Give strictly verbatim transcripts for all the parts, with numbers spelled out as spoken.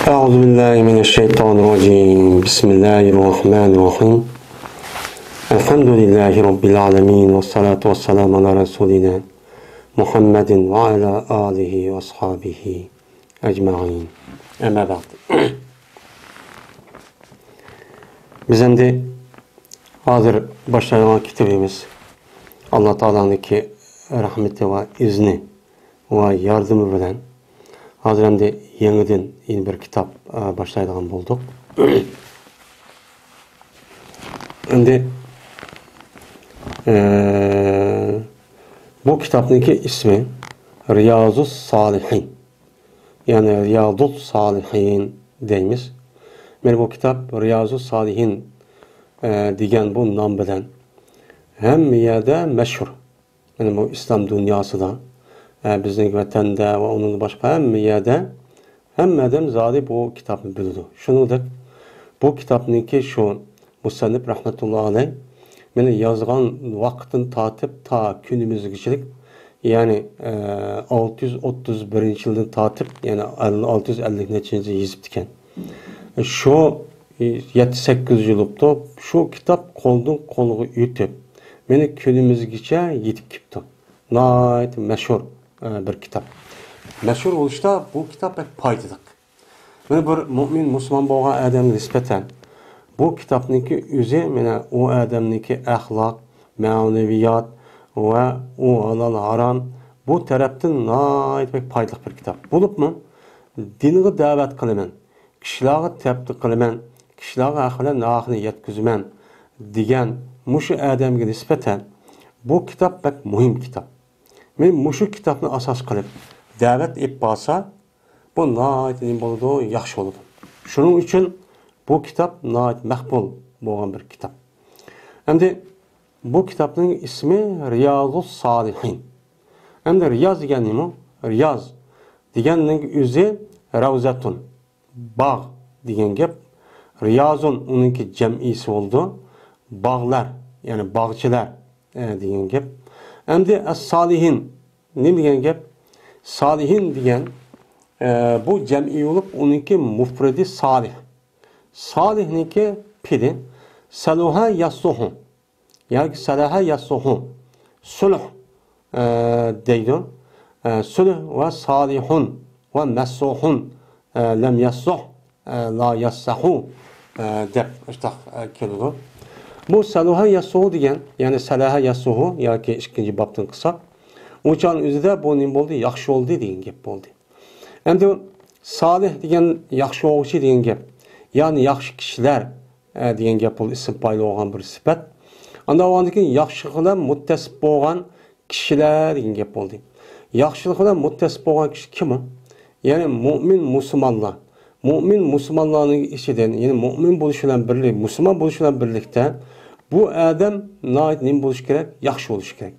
أعوذ بالله من الشيطان الرجيم. بسم الله الرحمن الرحيم. الحمد لله رب العالمين، والصلاة والسلام على رسولنا محمد وعلى آله وأصحابه أجمعين. أما بعد. بىز ئەمدى ھازىر باشلايدىغان كىتابىمىز، ئاللا تائالانىڭكى رەھمىتى ۋە ئىزنى ۋە ياردىمى بىلەن ھازىر ئەمدى يېڭىدىن يەنە بىر كىتاب، ئە، باشلايدىغان بولدۇق. ئەمدى، ئە، بۇ كىتابنىڭكى ئىسمى رىيازۇس سالىھىن، يەنى رىيادۇس سالىھىن دەيمىز. مانا بۇ كىتاب رىيازۇس سالىھىن، ئە، دېگەن بۇ نام بىلەن ھەممە يەردە مەشھۇر. يەنى بۇ ئىسلام دۇنياسىدا، ئە، بىزنىڭ ۋەتەندە ۋە ئۇنىڭدىن باشقا ھەممە يەردە، ھەممە ئادەم زادى بۇ كىتابنى بىلىدۇ. شۇنىڭدەك بۇ كىتابنىڭكى شۇ مۇسەننىپ رەھمەتۇللا ئەلەي مانا يازغان ۋاقىتتىن تارتىپ تا كۈنىمىزگىچىلىك، يەنى، ئە، ئالتە يۈز ئوتتۇز بىرىنچى يىلدىن تارتىپ، يەنى ئەل-، ئالتە يۈز ئەللىك نەچچىنچى يىلدا يېزىپتىكەن. شۇ يەتتە سەككىز يىل بوپتۇ، شۇ كىتاب قولدىن قولغا ئۆتۈپ، مانا كۈنىمىزگىچە يېتىپ كېلىپتۇ. ناھايىتى مەشھۇر، ئە، بىر كىتاب. مەشھۇر بولۇشتا بۇ كىتاب بەك پايدىلىق. مانا بىر مۇئمىن مۇسۇلمان بولغان ئادەمگە نىسبەتەن بۇ كىتابنىڭكى ئۆزى مانا ئۇ ئادەمنىڭكى ئەخلاق، مەنىۋىيات ۋە ئۇ ھالال ھارام بۇ تەرەپتىن ناھايىتى بەك پايدىلىق بىر كىتاب. بولۇپمۇ دىنغا دەۋەت قىلىمەن، كىشىلەرگە تەبلىغ قىلىمەن، كىشىلەرگە ھەق بىلەن ناھەقنى يەتكۈزىمەن دېگەن مۇشۇ ئادەمگە نىسبەتەن بۇ كىتاب بەك مۇھىم كىتاب. مەن مۇشۇ كىتابنى ئاساس قىلىپ دەۋەت ئېلىپ بارسا، بۇ ناھايىتى نېمە بولىدۇ؟ ياخشى بولىدۇ. شۇنىڭ ئۈچۈن بۇ كىتاب ناھايىتى مەقبۇل بولغان بىر كىتاب. ئەمدى بۇ كىتابنىڭ ئىسمى رىيازۇس سالىھىن. ئەمدى رىياز دېگەن نېمە؟ رىياز دېگەننىڭ ئۆزى رەۋزەتۇن، باغ دېگەن گەپ. رىيازۇن ئۇنىڭكى جەمئىيسى بولىدۇ. باغلار، يەنى باغچىلار، ئە، دېگەن گەپ. ئەمدى ئەس-سالىھىن نېمە دېگەن گەپ؟ سالىھىن دېگەن، ئە، بۇ جەمئىي بولۇپ، ئۇنىڭكى مۇپرىدى سالىھ. سالىھنىڭكى پېئلى سەلۇھە يەسلۇھۇ ياكى سەلەھە يەسلۇھۇ. سۇلھ، ئە، دەيدۇ. ئە، سۇلھ ۋە سالىھۇن ۋە مەسلۇھۇن، ئە، لەم يەسلۇھ، ئە، لا يەسلەھۇ، ئە، دەپ ئاشۇنداق، ئە، كېلىدۇ. بۇ سەلۇھە يەسلۇھۇ دېگەن، يەنى سەلەھە يەسلۇھۇ ياكى ئىككىنچى بابتىن قىلساق، ئۇ چاغنىڭ ئۆزىدە بۇ نېمە بولدى؟ ياخشى بولدى دېگەن گەپ بولدى. ئەمدى سالىھ دېگەن ياخشى بولغۇچى دېگەن گەپ. يەنى ياخشى كىشىلەر، ئە، دېگەن گەپ بولدى. ئىسىم پايىل بولغان بىر سۈپەت. ئاندىن بولغاندىن كېيىن ياخشىلىق بىلەن مۇتتەسىپ بولغان كىشىلەر دېگەن گەپ بولدى. ياخشىلىق بىلەن مۇتتەسىپ بولغان كىشى كىم ئۇ؟ يەنى مۇئمىن مۇسۇلمانلار. مۇئمىن مۇسۇلمانلارنىڭ ئىچىدىن، يەنى مۇئمىن بولۇش بىلەن بىرلىك، مۇسۇلمان بولۇش بىلەن بىرلىكتە بۇ ئادەم ناھايىتى نېمە بولۇشى كېرەك؟ ياخشى بولۇشى كېرەك.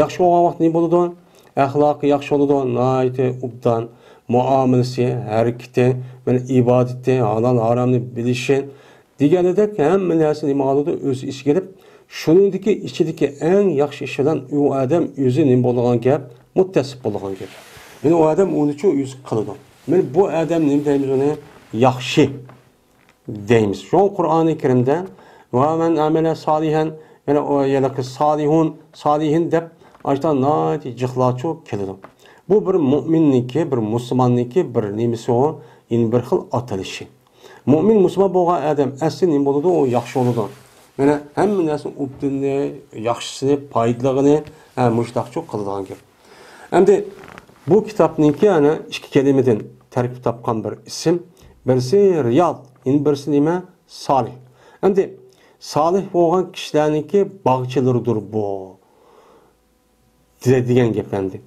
ياخشى بولغان ۋاقىت نېمە بولىدۇ؟ ئەخلاقى ياخشى بولىدۇ، ناھايىتى ئوبدان، مۇئامىلىسى، ھەرىكىتى، مانا ئىبادىتى، ھالال ھارامنى بىلىشى دېگەندەك ھەممە نەرسە نېمە قىلىدۇ؟ ئۆز ئىچىگە ئېلىپ، شۇنىڭدىكى ئىچىدىكى ئەڭ ياخشى ئىشى بىلەن ئۇ ئادەم ئۆزى نېمە بولىدىغان گەپ؟ مۇتتەسىپ بولىدىغان گەپ. يەنى ئۇ ئادەم ئۇنىچۇ ئۆزى قىلىدۇ. مانا بۇ ئادەم نېمە دەيمىز ئۇنى؟ ياخشى دەيمىز. شۇڭا قۇرئانى كەرىمدە «ۋە مەن ئەمەلە سالىھەن»، يەنە ئۇ ھېلىقى سالىھۇن، سالىھىن دەپ ئاشۇنداق ناھايىتى جىقلارچۇ كېلىدۇ. بۇ بىر مۇئمىننىڭكى، بىر مۇسۇلماننىڭكى بىر نېمىسى ئۇ، يەنە بىر خىل ئاتىلىشى. مۇئمىن مۇسۇلمان بولغان ئادەم ئەسلى نېمە بولىدۇ؟ ئۇ ياخشى بولىدۇ. يەنە ھەممە نەرسىنىڭ ئوبدىنىنى، ياخشىسىنى، پايدىلىقىنى، ھە، مۇشۇنداقچۇ قىلىدىغان گەپ. ئەمدى بۇ كىتابنىڭكى ئەنە ئىككى كەلىمىدىن تەركىب تاپقان بىر ئىسىم. بىرسى رىياد، يەنە بىرسى نېمە؟ سالىھ. ئەمدى سالىھ بولغان كىشىلەرنىڭكى باغچىلىرىدۇر بۇ، دېگەن گەپ ئەمدى.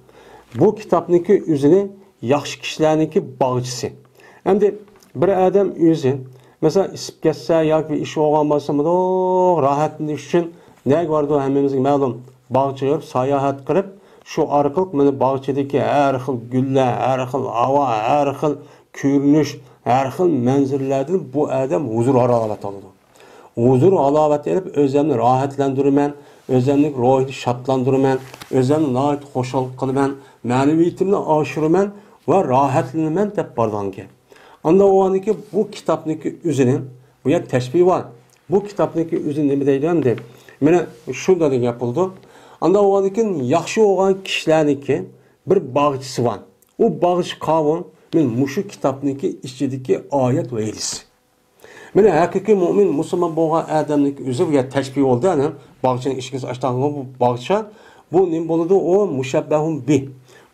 بۇ كىتابنىڭكى ئۆزىنى ياخشى كىشىلەرنىڭكى باغچىسى. ئەمدى بىر ئادەم ئۆزى، مەسىلەن، ئىسسىپ كەتسە ياكى بىر ئىش بولغان بولسا، مۇنداق راھەتلىنىش ئۈچۈن نەگە بارىدۇ؟ ھەممىمىزگە مەلۇم، باغچىغا بېرىپ ساياھەت قىلىپ، شۇ ئارقىلىق مانا باغچىدىكى ھەر خىل گۈللەر، ھەر خىل ھاۋا، ھەر خىل كۆرۈنۈش، ھەر خىل مەنزىرىلەردىن بۇ ئادەم ھۇزۇر ھالاۋەت ئالىدۇ. ھۇزۇر ھالاۋەت ئېلىپ، ئۆزۈمنى راھەتلەندۈرىمەن، ئۆزۈمنىڭ روھىنى شادلاندۇرىمەن، ئۆزۈمنى ناھايىتى خۇشال قىلىمەن، مەنىۋىيىتىمنى ئاشۇرىمەن ۋە راھەتلىنىمەن دەپ بارىدىغان گەپ. ئاندىن ئۇنىڭكى بۇ كىتابنىڭكى ئۆزىنى، بۇ يەر تەشبىھ بار. بۇ كىتابنىڭكى ئۆزىنى نېمە دەيدۇ ئەمدى؟ مانا شۇنداق دېگەن گەپ بولىدۇ. ئاندىن ئۇنىڭدىن كېيىن ياخشى بولغان كىشىلەرنىڭكى بىر باغچىسى بار. ئۇ باغچە قاۋۇ؟ مانا مۇشۇ كىتابنىڭكى ئىچىدىكى ئايەت ۋە ھەدىس. مانا ھەقىقىي مۇئمىن، مۇسۇلمان بولغان ئادەمنىڭكى ئۆزى، بۇ يەر تەشبىھ بولدى، يەنى باغچىنىڭ ئىشىكىنى ئاچتىغان بۇ باغچە. بۇ نېمە بولىدۇ؟ ئۇ مۇشەببەھۇن بىھ.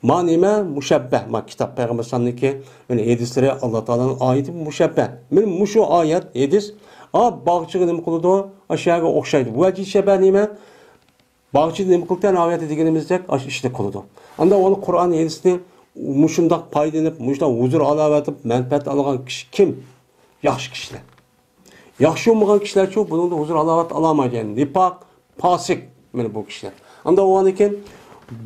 ما نېمە؟ مۇشەببەھ. ما كىتاب پەيغەمبەر ئەلەيھىسسالامنىڭكى، يەنى ھەدىسلىرى، ئاللا تائالانىڭ ئايىتى مۇشەببەھ. مانا مۇشۇ ئايەت، ھەدىس، ئا، باغچىغا نېمە قىلىدۇ؟ ئاشۇ يەرگە ئوخشايدۇ. ۋەجھى شەبەھ نېمە؟ باغچىدا نېمە قىلىدۇ؟ ناۋايەتتە دېگىنىمىزدەك ئاشۇ ئىشنى قىلىدۇ. ئاندا ئۇنى قۇرئان ھەدىسنى مۇشۇنداق پايدىلىنىپ، مۇشۇنداق ھۇزۇر ھالاۋەت ئېلىپ، مەنپەئەت ئالغان كىشى كىم؟ ياخشى كىشىلەر. ياخشى بولمىغان كىشىلەرچۇ بۇنىڭدا ھۇزۇر ھالاۋەت ئالالمايدۇ. يەنى نىپاق، پاسىق، مانا بۇ كىشىلەر. ئاندا ئۇنىڭدىن كېيىن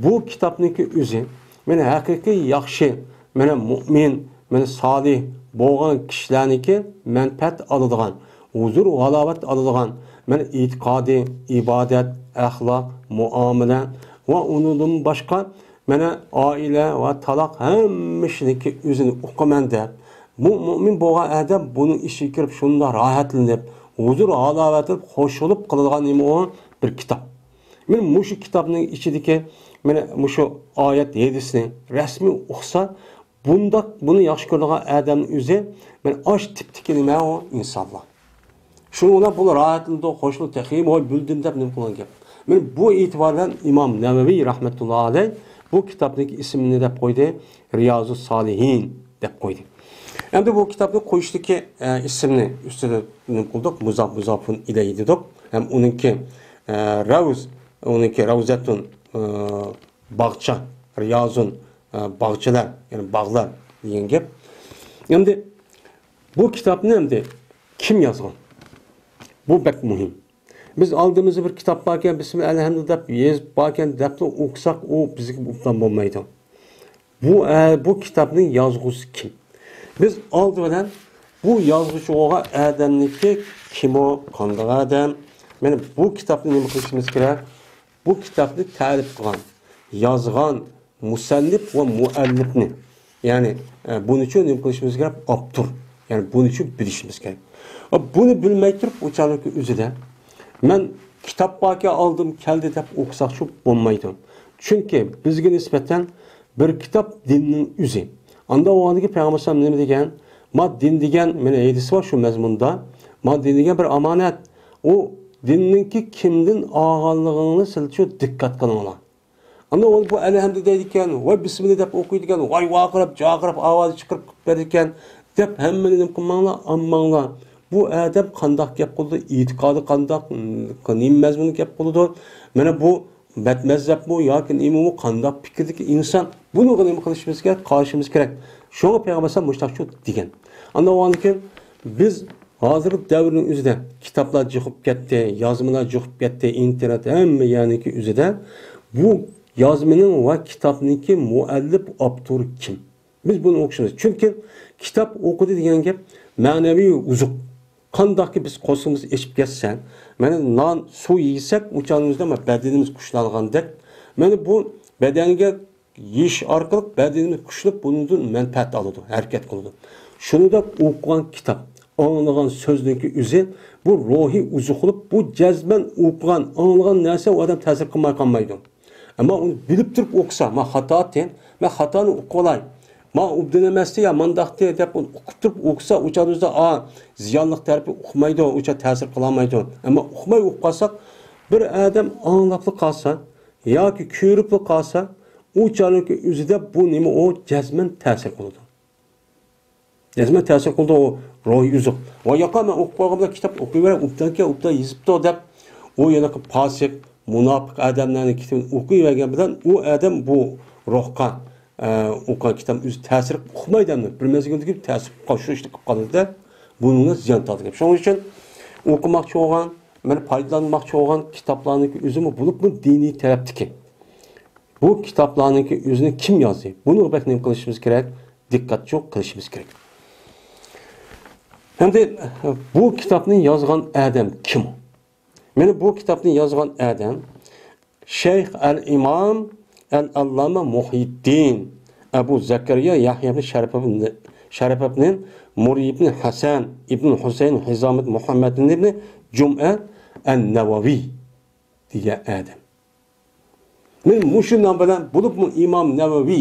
بۇ كىتابنىڭكى ئۆزى، مانا ھەقىقىي ياخشى، مانا مۇئمىن، مانا سالىھ بولغان كىشىلەرنىڭكى مەنپەئەت ئالىدىغان، ھۇزۇر ھالاۋەت ئالىدىغان، مانا ئېتىقادى، ئىبادەت، ئەخلاق، مۇئامىلە ۋە ئۇنىڭدىن باشقا مانا ئائىلە ۋە تالاق ھەممە ئىشنىڭكى ئۆزىنى ئۇقىمەن دەپ، بۇ مۇئمىن بولغان ئادەم بۇنىڭ ئىچىگە كىرىپ شۇنداق راھەتلىنىپ، ھۇزۇر ھالاۋەت ئېلىپ، خوش بولۇپ قىلىدىغان نېمە ئۇ؟ بىر كىتاب. مانا مۇشۇ كىتابنىڭ ئىچىدىكى مانا مۇشۇ ئايەت ھەدىسنى رەسمىي ئوقۇسا، بۇنداق، بۇنى ياخشى كۆرىدىغان ئادەمنىڭ ئۆزى مانا ئاشۇ تىپتىكى نېمە ئۇ؟ ئىنسانلار. شۇنىڭ بىلەن بۇلار راھەتلىنىدۇ، خوشلۇق، تېخىمۇ ھوي بىلدىم دەپ نېمە قىلغان گەپ. مانا بۇ ئېتىبار بىلەن ئىمام نەۋەۋى رەھمەتۇللا ئەلەي بۇ كىتابنىڭكى ئىسمىنى دەپ قويدى، رىيازۇ سالىھىن دەپ قويدى. ئەمدى بۇ كىتابنى قويۇشتىكى، ئە، ئىسىمنى ئۈستىدە نېمە قىلدۇق؟ مۇزاپ، مۇزاپۇن ئىلەيھى دېدۇق. ھەم ئۇنىڭكى، ئە، رەۋز، ئۇنىڭكى رەۋزەتۇن، ئە، باغچە، رىيازۇن، ئە، باغچىلار، يەنى باغلار دېگەن گەپ. ئەمدى بۇ كىتابنى ئەمدى كىم يازغان؟ بۇ بەك مۇھىم. بىز ئالدىمىزدا بىر كىتاب باركەن، بىسمىللا ئەلھەمدۇ دەپ يېزىپ باركەن دەپلا ئوقۇساق، ئۇ بىزگە ئوبدان بولمايدۇ. بۇ، ئە، بۇ كىتابنىڭ يازغۇسى كىم؟ بىز ئالدى بىلەن بۇ يازغۇچى بولغان ئادەمنىڭكى كىم ئۇ، قانداق ئادەم؟ مانا بۇ كىتابنى نېمە قىلىشىمىز كېرەك؟ بۇ كىتابنى تەلىپ قىلغان، يازغان مۇسەننىپ ۋە مۇئەللىپنى، يەنى، ئە، بۇنىچۇ نېمە قىلىشىمىز كېرەك؟ ئاپتور. يەنى بۇنىچۇ بىلىشىمىز كېرەك. ئە، بۇنى بىلمەي تۇرۇپ، ئۇچانىڭكى ئۆزىدە مەن كىتاب باركەن ئالدىم كەلدى دەپ ئوقۇساقچۇ بولمايدۇ. چۈنكى بىزگە نىسبەتەن بىر كىتاب دىننىڭ ئۆزى. ئاندا ئۇنىڭدىكى پەيغەمبەر ئەلەيھىسسالام نېمە دېگەن؟ ما دىن دېگەن، مانا ھەدىس بار شۇ مەزمۇندا. ما دىن دېگەن بىر ئامانەت. ئۇ دىننىڭكى كىمدىن ئالغانلىقىڭنى سىلچۇ دىققەت قىلىڭلار. ئاندىن ئۇ بۇ ئەلھەمدۇ دەيدىكەن، ۋاي بىسمىللا دەپ ئوقۇيدىكەن، ۋاي ۋارقىراپ، جارقىراپ ئاۋازى چىقىرىپ بېرىدىكەن دەپ ھەممىنى نېمە قىلماڭلار، ئالماڭلار. بۇ ئادەم قانداق گەپ قىلىدۇ، ئېتىقادى قانداق، نېمە مەزمۇندا گەپ قىلىدۇ؟ مانا بۇ بەدمەزھەپمۇ ياكى نېمىمۇ، قانداق پىكىردىكى ئىنسان؟ بۇنىڭغا نېمە قىلىشىمىز كېرەك؟ قارىشىمىز كېرەك. شۇڭا پەيغەمبەر ئەلەيھىسسالام مۇشۇنداق دېگەن. ئاندىن ئۇنىڭدىن كېيىن بىز ھازىرقى دەۋرنىڭ ئۆزىدە كىتابلار جىقىپ كەتتى، يازمىلار جىقىپ كەتتى، ئىنتېرنېت ھەممە يەرنىڭكى ئۆزىدە. بۇ يازمىنىڭ ۋە كىتابنىڭكى مۇئەللىپ، ئاپتورى كىم؟ بىز بۇنى ئوقۇشىمىز. چۈنكى كىتاب ئوقۇدى دېگەن گەپ مەنىۋى ئوزۇق. قانداقكى بىز قورسىقىمىز ئېچىپ كەتسە، مانا نان، سۇ يېسەك، ئۇ چاغنىمىزدا مانا بەدىنىمىز كۈچلەنگەندەك، مانا بۇ بەدەنگە يېيىش ئارقىلىق بەدىنىمىز كۈچلىنىپ، بۇنىڭدىن مەنپەئەت ئالىدۇ، ھەرىكەت قىلىدۇ. شۇنىڭدەك ئوقۇغان كىتاب، ئاڭلىغان سۆزنىڭكى ئۆزى بۇ روھىي ئوزۇق بولۇپ، بۇ جەزمەن ئوقۇغان، ئاڭلىغان نەرسە ئۇ ئادەم تەسىر قىلماي قالمايدۇ. ئەمما ئۇنى بىلىپ تۇرۇپ ئوقۇسا، مەن خاتاتى، مەن خاتانى ئوقۇۋالاي، مەن ئوبدان ئەمەستى يا مانداقتى دەپ ئۇنى ئۇقۇپ تۇرۇپ ئوقۇسا، ئۇ چاغدا ئا، زىيانلىق تەرىپى ئۇقمايدۇ، ئۇ چاغ تەسىر قىلالمايدۇ. ئەمما ئۇقماي ئوقۇپ قالساق، بىر ئادەم ئاڭلاپلا قالسا ياكى كۆرۈپلا قالسا، ئۇ چاغنىڭكى ئۆزىدە بۇ نېمە ئۇ جەزمەن تەسىر قىلىدۇ. جەزمەن تەسىر قىلىدۇ ئۇ روھىي ئوزۇق. ۋاي ياقا، مەن ئوقۇپ قالغان بىلەن كىتاب ئوقۇيۋېرەي، ئوبدانكەن، ئوبدان يېزىپتۇ دەپ، ئۇ ھېلىقى پاسىق، مۇناپىق ئادەملەرنىڭ كىتابىنى ئوقۇيۋەرگەن بىلەن ئۇ ئادەم بۇ روھقا، ئە، ئوقۇغان كىتاب ئۆزى تەسىر ئۇقمايدۇ ئەمدى. بىر مەزگىلدىن كېيىن تەسىر ئۇققان شۇ ئىشنى قىلىپ قالىدۇ-دە، بۇنىڭغا زىيان تارتىدۇ. شۇنىڭ ئۈچۈن ئوقۇماقچى بولغان، مانا پايدىلانماقچى بولغان كىتابلارنىڭكى ئۆزىمۇ بولۇپمۇ دىنىي تەرەپتىكى بۇ كىتابلارنىڭكى ئۆزىنى كىم يازدى؟ بۇنىڭغا بەك نېمە قىلىشىمىز كېرەك؟ دىققەتچۇ قىلىشىمىز كېرەك. ئەمدى بۇ كىتابنى يازغان ئادەم كىم؟ مانا بۇ كىتابنى يازغان ئادەم شەيخ ئەل ئىمام ئەل ئاللامە مۇھيىددىن ئەبۇ زەكەرىيا يەھيا ئىبن شەرەپ ئىبن شەرەپ ئىبنى مۇرى ئىبنى ھەسەن ئىبنى ھۈسەيىن ھىزام ئىبنى مۇھەممەد ئىبنى جۇمئە ئەن-نەۋەۋى دېگەن ئادەم. مەن مۇشۇ نام بىلەن بولۇپمۇ ئىمام نەۋەۋى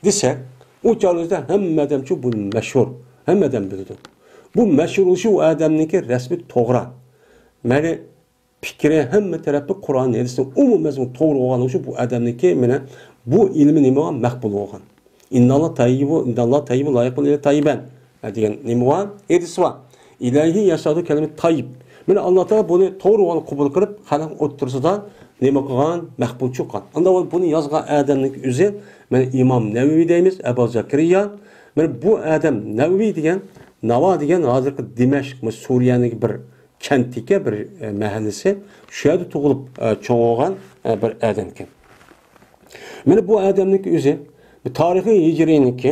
دېسەك، ئۇ چاغلىرىدا ھەممە ئادەمچۇ بۇ مەشھۇر، ھەممە ئادەم بىلىدۇ. بۇ مەشھۇر بولۇشى ئۇ ئادەمنىڭكى رەسمى توغرا. مەنى پىكرى ھەممە تەرەپلىك قۇرئان ھەدىسنىڭ ئومۇمىي مەزمۇنى توغرا بولغانلىقى ئۈچۈن بۇ ئادەمنىڭكى مانا بۇ ئىلمى نېمە مەقبۇل بولغان. ئىنناللا تەييىبۇ، ئىنناللا تەييىبۇ لا يەقبەلۇ ئىللا تەييىبەن دېگەن نېمە بار؟ ھەدىس بار. ئىلەيھى يەسئەدۇ كەلىمە تەييىب. مانا ئاللا تائالا بۇنى توغرا بولغانلىقىنى قوبۇل قىلىپ، خەلق ئوتتۇرىسىدا نېمە قىلغان؟ مەقبۇل چىققان. ئاندا بۇنى يازغان ئادەمنىڭ ئۆزى، مانا ئىمام نەۋەۋى دەيمىز، ئەبۇ زەكەرىيا. مانا بۇ ئادەم نەۋەۋى دېگەن، ناۋا دېگەن ھازىرقى دىمەشق، سۈرىيەنىڭ بىر كەنتىكەن، بىر، ئە، مەھەللىسى. شۇ يەردە تۇغۇلۇپ، ئە، چوڭ بولغان، ئە، بىر ئادەمكەن. مانا بۇ ئادەمنىڭكى ئۆزى، بۇ تارىخى ھىجرىينىڭكى،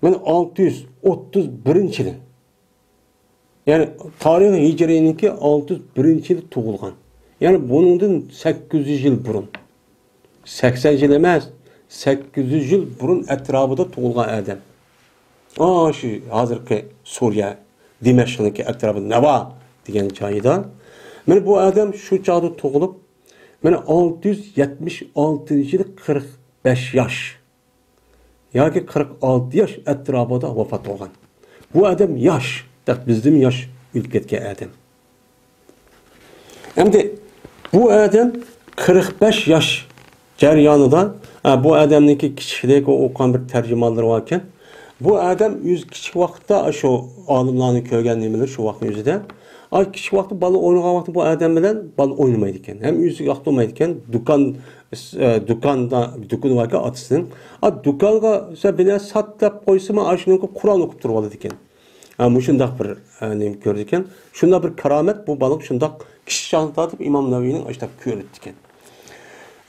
مانا ئالتە يۈز ئوتتۇز بىرىنچى يىلى. يەنى تارىخى ھىجرىينىڭكى ئالتە يۈز بىرىنچى يىلى تۇغۇلغان. يەنى بۇنىڭدىن سەككىز يۈز يىل بۇرۇن. سەكسەن يىل ئەمەس، سەككىز يۈز يىل بۇرۇن ئەتراپىدا تۇغۇلغان ئادەم. ئا، شۇ ھازىرقى سۈرىيە، دىمەشقنىڭكى ئەتراپىدا ناۋا دېگەن جايىدا. مانا بۇ ئادەم شۇ چاغدا تۇغۇلۇپ، مانا ئالتە يۈز يەتمىش ئالتىنچى يىلى قىرىق بەش ياش ياكى قىرىق ئالتە ياش ئەتراپىدا ۋاپات بولغان. بۇ ئادەم ياش، دەپ بىزدىن ياش ئۆلۈپ كەتكەن ئادەم. ئەمدى بۇ ئادەم قىرىق بەش ياش جەريانىدا، ئە، بۇ ئادەمنىڭكى كىچىكلىك ئوقۇغان بىر تەرجىمانلىرى باركەن. بۇ ئادەم ئۆزى كىچىك ۋاقىتتا شۇ ئالىملارنى كۆرگەن نېمىلەر شۇ ۋاقىتنىڭ ئۆزىدە. ئا، كىچىك ۋاقىتتا بالا ئوينىغان ۋاقىتتا بۇ ئادەم بىلەن بالا ئوينىمايدىكەن. ھەم ئۆزى ياقتۇرمايدىكەن. دۇكان، ئە، دۇكاندا، دۇكىنى باركەن ئاتىسىنىڭ. ئا، دۇكانغا سەن بىر نەرسە سات دەپ قويسىمۇ، ئاشۇنىڭكى قۇرئان ئوقۇپ تۇرۇۋالىدىكەن. ھە، مۇشۇنداق بىر، ھە، نېمە كۆرىدىكەن. شۇنداق بىر كارامەت بۇ بالىغا شۇنداق كىچىك چاغدا تارتىپ ئىمام نەۋەۋىنىڭ ئاشۇنداق كۆرۈپتىكەن.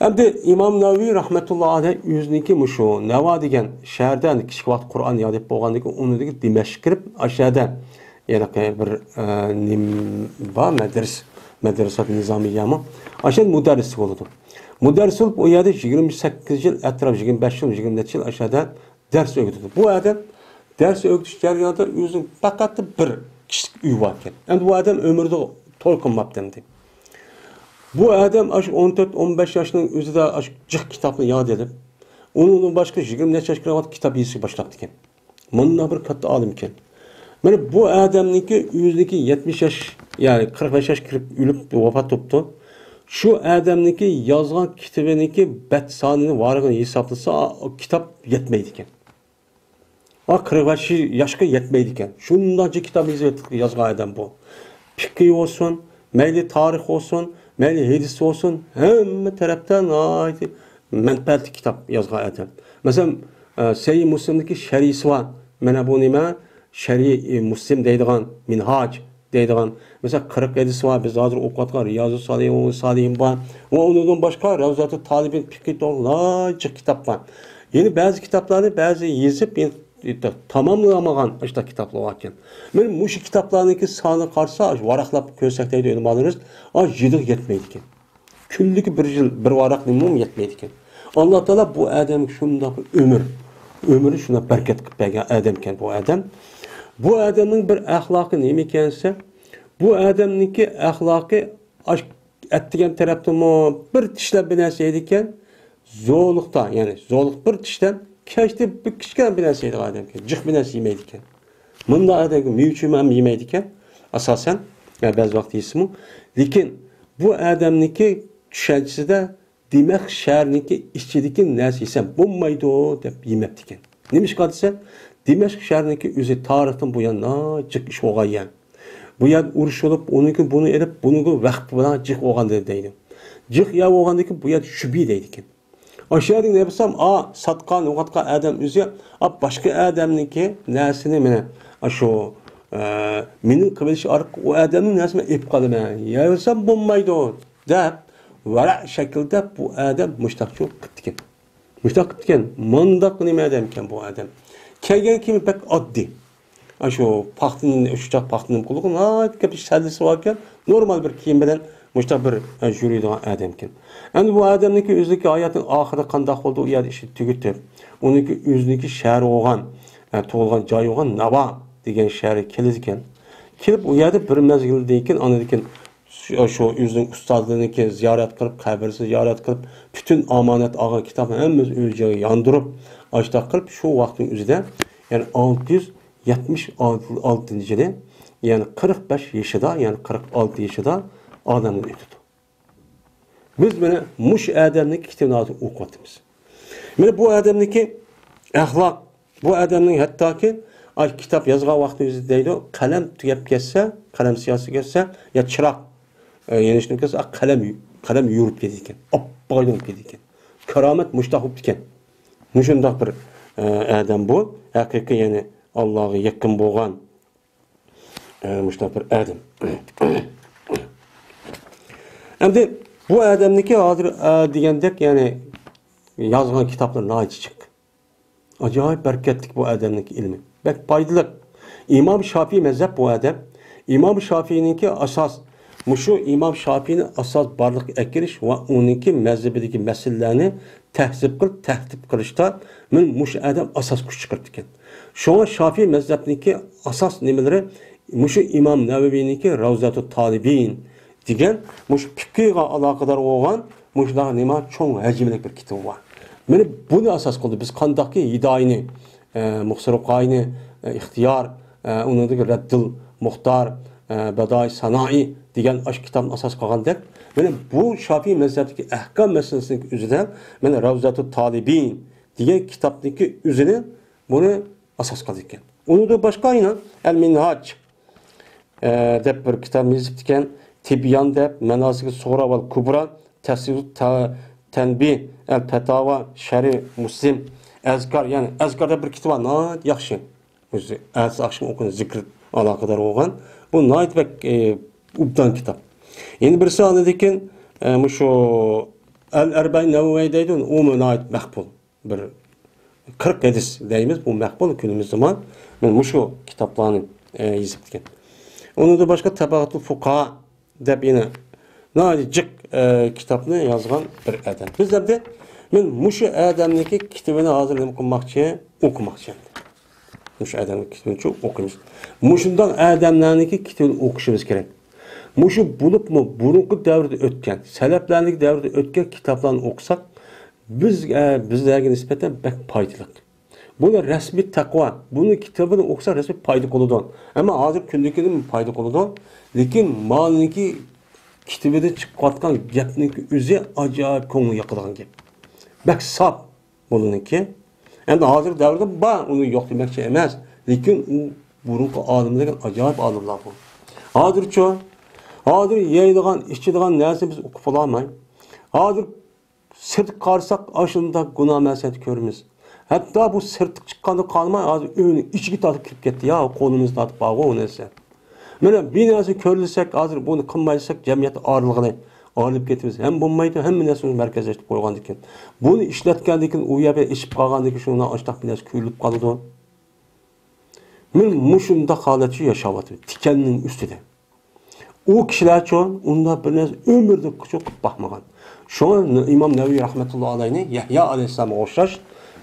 ئەمدى ئىمام نەۋەۋى رەھمەتۇللا ئەلەيھ ئۆزىنىڭكى مۇشۇ نەۋا دېگەن شەھەردە كىچىك ۋاقىت قۇرئان ياد ئېتىپ بولغاندىن كېيىن ئۇنىڭدىكى دىمەشققە كىرىپ، ئاشۇ يەردە ھېلىقى بىر، ئە، نېمە بار، مەدرىس، مەدرىسەت نىزامىيەمۇ. ئاشۇ يەردە مۇدەررىس بولىدۇ. مۇدەررىس بولۇپ، ئۇ يەردە يىگىرمە سەككىز يىل ئەتراپ، يىگىرمە بەش يىل، يىگىرمە نەچچە يىل ئاشۇ يەردە دەرس ئۆگىتىدۇ. بۇ ئادەم دەرس ئۆگىتىش جەريانىدا ئۆزىنىڭ پەقەت بىر كىشىلىك ئۆيى بار ئىكەن. ئەمدى بۇ ئادەم ئۆمرىدە توي قىلماپتۇ ئەمدى. بۇ ئادەم ئاشۇ ئون تۆت، ئون بەش ياشنىڭ ئۆزىدە ئاشۇ جىق كىتابنى ياد ئېلىپ، ئۇنىڭدىن باشقا يىگىرمە نەچچە ياشقا كىرگەن ۋاقىت كىتاب يېزىشكە باشلاپتىكەن. مۇنداق بىر كاتتا ئالىمكەن. مانا بۇ ئادەمنىڭكى ئۆزىنىڭكى يەتمىش ياش، يەنى قىرىق بەش ياش كىرىپ ئۆلۈپ ۋاپات بوپتۇ. شۇ ئادەمنىڭكى يازغان كىتابىنىڭكى بەت سانىنى، ۋارىقىنى ھېسابلىسا، كىتاب يەتمەيدىكەن. ئا، قىرىق بەش ياشقا يەتمەيدىكەن. شۇنداق جىق كىتاب يېزىپ يازغان ئادەم بۇ. پىقى بولسۇن، مەيلى تارىخ بولسۇن، مەيلى ھەدىس بولسۇن، ھەممە تەرەپتە ناھايىتى مەنپەئەتلىك كىتاب يازغان ئادەم. مەسىلەن، ئە، سەھىھ مۇسلىمدىكى شەرھىسى بار. مانا بۇ نېمە؟ شەرھى، ئە، مۇسلىم دەيدىغان، مىنھاج دەيدىغان. مەسىلەن، قىرىق ھەدىس بار، بىز ھازىر ئوقۇۋاتقان رىيازۇ سالىھىن، سالىھىن بار. ۋە ئۇنىڭدىن باشقا رەۋزاتۇ تالىبىن، پىقى توغرىلىق جىق كىتاب بار. يەنە بەزى كىتابلارنى بەزى يېزىپ، يەنە تاماملىمىغان ئاشۇنداق كىتابلار باركەن. مانا مۇشۇ كىتابلارنىڭكى سانىغا قارىسا، ئاشۇ ۋاراقلاپ كۆرسەك دەيدۇ ئۆلىمالىرىمىز، ئاشۇ يىلىغا يەتمەيدىكەن. كۈنلۈكى بىر يىل، بىر ۋاراق نېمىمۇ يەتمەيدىكەن. ئاللا تائالا بۇ ئادەمگە شۇنداق بىر ئۆمۈر، ئۆمرى شۇنداق بەرىكەت قىلىپ بەرگەن ئادەمكەن بۇ ئادەم. بۇ ئادەمنىڭ بىر ئەخلاقى نېمە ئىكەن دېسە، بۇ ئادەمنىڭكى ئەخلاقى ئاش-، ئەتىگەن تەرەپتىمۇ بىر چىشلەپ بىر نەرسە يەيدىكەن، زورلۇقتا، يەنى زورلۇق بىر چىشلەپ، كەچتە بىر كىچىككىنە بىر نەرسە يەيدىغان ئادەمكەن، جىق بىر نەرسە يېمەيدىكەن. مۇنداق ئادەمگە مېۋە-چېۋە ھەم يېمەيدىكەن، ئاساسەن، يا بەزى ۋاقىت يېسىمۇ. لېكىن بۇ ئادەمنىڭكى چۈشەنچىسىدە دىمەشق شەھىرىنىڭكى ئىچىدىكى نەرسە يېسەم بولمايدۇ دەپ يېمەپتىكەن. نېمىشقا دېسە، دىمەشق شەھىرىنىڭكى ئۆزى تارىختىن بۇيان ناھايىتى جىق ئىش بولغان يەر. بۇ يەردە ئۇرۇش بولۇپ، ئۇنىڭكى بۇنى ئېلىپ، بۇنىڭكى ۋەخپە بىلەن جىق بولغان دەيدۇ. جىق يەر بولغاندىكىن بۇ يەردە شۈبھە دەيدىكەن. ئاشۇ يەردە نېمە دېسەم، ئا، ساتقان، يوقاتقان ئادەم ئۆزى، ئا، باشقا ئادەمنىڭكى نەرسىنى مانا، ئاشۇ، ئە، مېنىڭ قىلىۋېلىش ئارقىلىق ئۇ ئادەمنىڭ نەرسىنى مەن ئېلىپ قالىمەن. يەۋەرسەم بولمايدۇ، دەپ، ۋەرەق شەكىلدە بۇ ئادەم مۇشتاقچۇ قىپتىكەن. مۇشتاق قىپتىكەن. مۇنداق نېمە ئادەمكەن بۇ ئادەم. كىيگەن كىيىمى بەك ئاددىي. ئاشۇ پاختىنى، شۇ چاغ پاختىنى قىلغان ناھايىتى كۆپ سەللىسى باركەن، نورمال بىر كىيىم بىلەن مۇشۇنداق بىر، ئە، يۈرىدىغان ئادەمكەن. ئەمدى بۇ ئادەمنىڭكى ئۆزىنىڭكى ھاياتىنىڭ ئاخىرى قانداق بولدى، ئۇ يەردە ئىشىنى تۈگىتىپ، ئۇنىڭكى ئۆزىنىڭكى شەھىرى بولغان، ئە، تۇغۇلغان جايى بولغان ناۋا دېگەن شەھەرگە كېلىدىكەن. كېلىپ، ئۇ يەردە بىر مەزگىلدىن كېيىن، ئاندىن كېيىن شۇ، شۇ ئۆزىنىڭ ئۇستازلىرىنىڭكى زىيارەت قىلىپ، قەبرىسىنى زىيارەت قىلىپ، پۈتۈن ئامانەت ئالغان كىتابنى ھەممىسىنى ئۆز جايىغا ياندۇرۇپ، ئاشۇنداق قىلىپ، شۇ ۋاقىتنىڭ ئۆزىدە، يەنى ئالتە يۈز يەتمىش ئالتىنچى يىلى، يەنى قىرىق بەش يېشىدا، يەنى قىرىق ئالتە يېشىدا ئالەمدىن ئۆتىدۇ. بىز مانا مۇشۇ ئادەمنىڭ كىتابىنى ھازىر ئوقۇۋاتىمىز. مانا بۇ ئادەمنىڭكى ئەخلاق، بۇ ئادەمنىڭ ھەتتاكى ئاي كىتاب يازغان ۋاقتى ئۆزى دەيدۇ، قەلەم تۈگەپ كەتسە، قەلەم سىياسىي كەتسە، يا چىراغ، ئە، يېنىشتىن كەتسە، قەلەم، قەلەم يورۇپ كېتىدىكەن، ئاپئاق ئايلىنىپ كېتىدىكەن. كارامەت مۇشتاق بوپتىكەن. مۇشۇنداق بىر، ئە، ئادەم بۇ. ھەقىقىي، يەنى ئاللاغا يېقىن بولغان، ئە، مۇشۇنداق بىر ئادەم. ئەمدى بۇ ئادەمنىڭكى ھازىر، ئە، دېگەندەك، يەنى يازغان كىتابلىرى ناھايىتى جىق. ئاجايىپ بەرىكەتلىك بۇ ئادەمنىڭكى ئىلمى. بەك پايدىلىق. ئىمام شافىي مەزھەپ بۇ ئادەم. ئىمام شافىينىڭكى ئاساس، مۇشۇ ئىمام شافىينى ئاساس بارلىققا ئەكىرىش ۋە ئۇنىڭكى مەزھىپىدىكى مەسىلىلەرنى تەھزىپ قىلىپ، تەھزىپ قىلىشتا مانا مۇشۇ ئادەم ئاساس كۈچ چىقىرىدىكەن. شۇڭا شافىي مەزھەپنىڭكى ئاساس نېمىلىرى مۇشۇ ئىمام نەۋەۋىنىڭكى راۋزاتۇت تالىبىن دېگەن مۇشۇ پىقىغا ئالاقىدار بولغان مۇشۇنداق نېمە چوڭ ھەجىملىك بىر كىتابى بار. مانا بۇنى ئاساس قىلدى. بىز قانداقكى ھىدايىنى، ئە، مۇخسىرۇ قايىنى، ئە، ئىختىيار، ئە، ئۇنىڭدىكى رەددىل مۇختار، ئە، بەداي سانائى دېگەن ئاشۇ كىتابنى ئاساس قىلغاندەك، مانا بۇ شافىي مەزھەپتىكى ئەھكام مەسىلىسىنىڭ ئۆزىدە مانا راۋزاتۇت تالىبىن دېگەن كىتابنىڭكى ئۆزىنى بۇنى ئاساس قىلىدىكەن. ئۇنىڭدىن باشقا يەنە ئەل مىنھاج، ئە، دەپ بىر كىتاب يېزىپتىكەن. تىبيان دەپ، مەناسىك سۇغرا ۋەل كۇبرا، تەسۋىر تا-، تەنبىھ، ئەل پەتاۋا، شەرھى مۇسلىم، ئەزكار، يەنى ئەزكار دەپ بىر كىتاب بار، ناھايىتى ياخشى. ئۆزى ئەتىسى ئاخشىمى ئوقۇغان زىكىر ئالاقىدار بولغان. بۇ ناھايىتى بەك، ئە، ئوبدان كىتاب. يەنە بىرسى ئاندىن كېيىن، ئە، مۇشۇ ئەل ئەربەئىن نەۋەۋىي دەيدۇ، ئۇمۇ ناھايىتى مەقبۇل. بىر قىرىق ھەدىس دەيمىز، بۇ مەقبۇل كۈنىمىز زامان. مانا مۇشۇ كىتابلارنى، ئە، يېزىپتىكەن. ئۇنىڭدىن باشقا تەبەقەتۇل فۇقاھا دەپ يەنە ناھايىتى جىق، ئە، كىتابنى يازغان بىر ئادەم. بىز ئەمدى مانا مۇشۇ ئادەمنىڭكى كىتابىنى ھازىر نېمە قىلماقچى؟ ئوقۇماقچى ئەمدى. مۇشۇ ئادەمنىڭ كىتابىنى ئوقۇيمىز. مۇشۇنداق ئادەملەرنىڭكى كىتابىنى ئوقۇشىمىز كېرەك. مۇشۇ بولۇپمۇ بۇرۇنقى دەۋردە ئۆتكەن، سەلەفلەرنىڭ دەۋرىدە ئۆتكەن كىتابلارنى ئوقۇساق، بىز، ئە، بىزلەرگە نىسبەتەن بەك پايدىلىق. بۇنى رەسمىي تەقۋا، بۇنىڭ كىتابىنى ئوقۇسا رەسمىي پايدا قىلىدۇ. ئەمما ھازىر كۈندىكىدىن پايدا قىلىدۇ. لېكىن مانىڭكى كىتابىدا چىقىۋاتقان گەپنىڭ ئۆزى ئاجايىپ كۆڭۈل ياقىدىغان گەپ. بەك ساپ بۇنىڭكى. ئەمدى ھازىر دەۋردە بار، ئۇنى يوق دېمەكچى ئەمەس. لېكىن ئۇ بۇرۇنقى ئالىملار دېگەن ئاجايىپ ئالىملار بۇ. ھازىرچۇ؟ ھازىر يەيدىغان، ئىچىدىغان نەرسىنى بىز ئوقۇپ بولالماي. ھازىر سىرتقا قارىساق، ئاشۇنداق گۇناھ مەسىيەت كۆرىمىز. ھەتتا بۇ سىرتقا چىققاندا قالماي، ھازىر ئۆينىڭ ئىچىگە تارتىپ كىرىپ كەتتى. يا، قولىمىزنى تارتىپ بارغۇ ئۇ نەرسە. مانا بىر نەرسە كۆرۈلسەك، ھازىر بۇنى قىلمايساق، جەمئىيەت ئايرىلغىلى، ئايرىلىپ كېتىمىز. ھەم بولمايدۇ، ھەممە نەرسىنى مەركەزلەشتۈرۈپ قويغاندىكىن. بۇنى ئىشلەتكەندىكىن، ئۇ يەردە ئېشىپ قالغاندىكىن، شۇنىڭ ئاشتاق بىر نەرسە كۆرۈلۈپ قالىدۇ. مانا مۇشۇنداق ھالەتتە ياشاۋاتىمىز، تىكەننىڭ ئۈستىدە. ئۇ كىشىلەرچۇ ئۇنداق بىر نەرسە ئۆمرىدە قىلىپ باقمىغان. شۇڭا ئىمام نەۋەۋى رەھمەتۇللا ئەلەيھنى يەھيا ئەلەيھىسسالامغا ئوخشاش،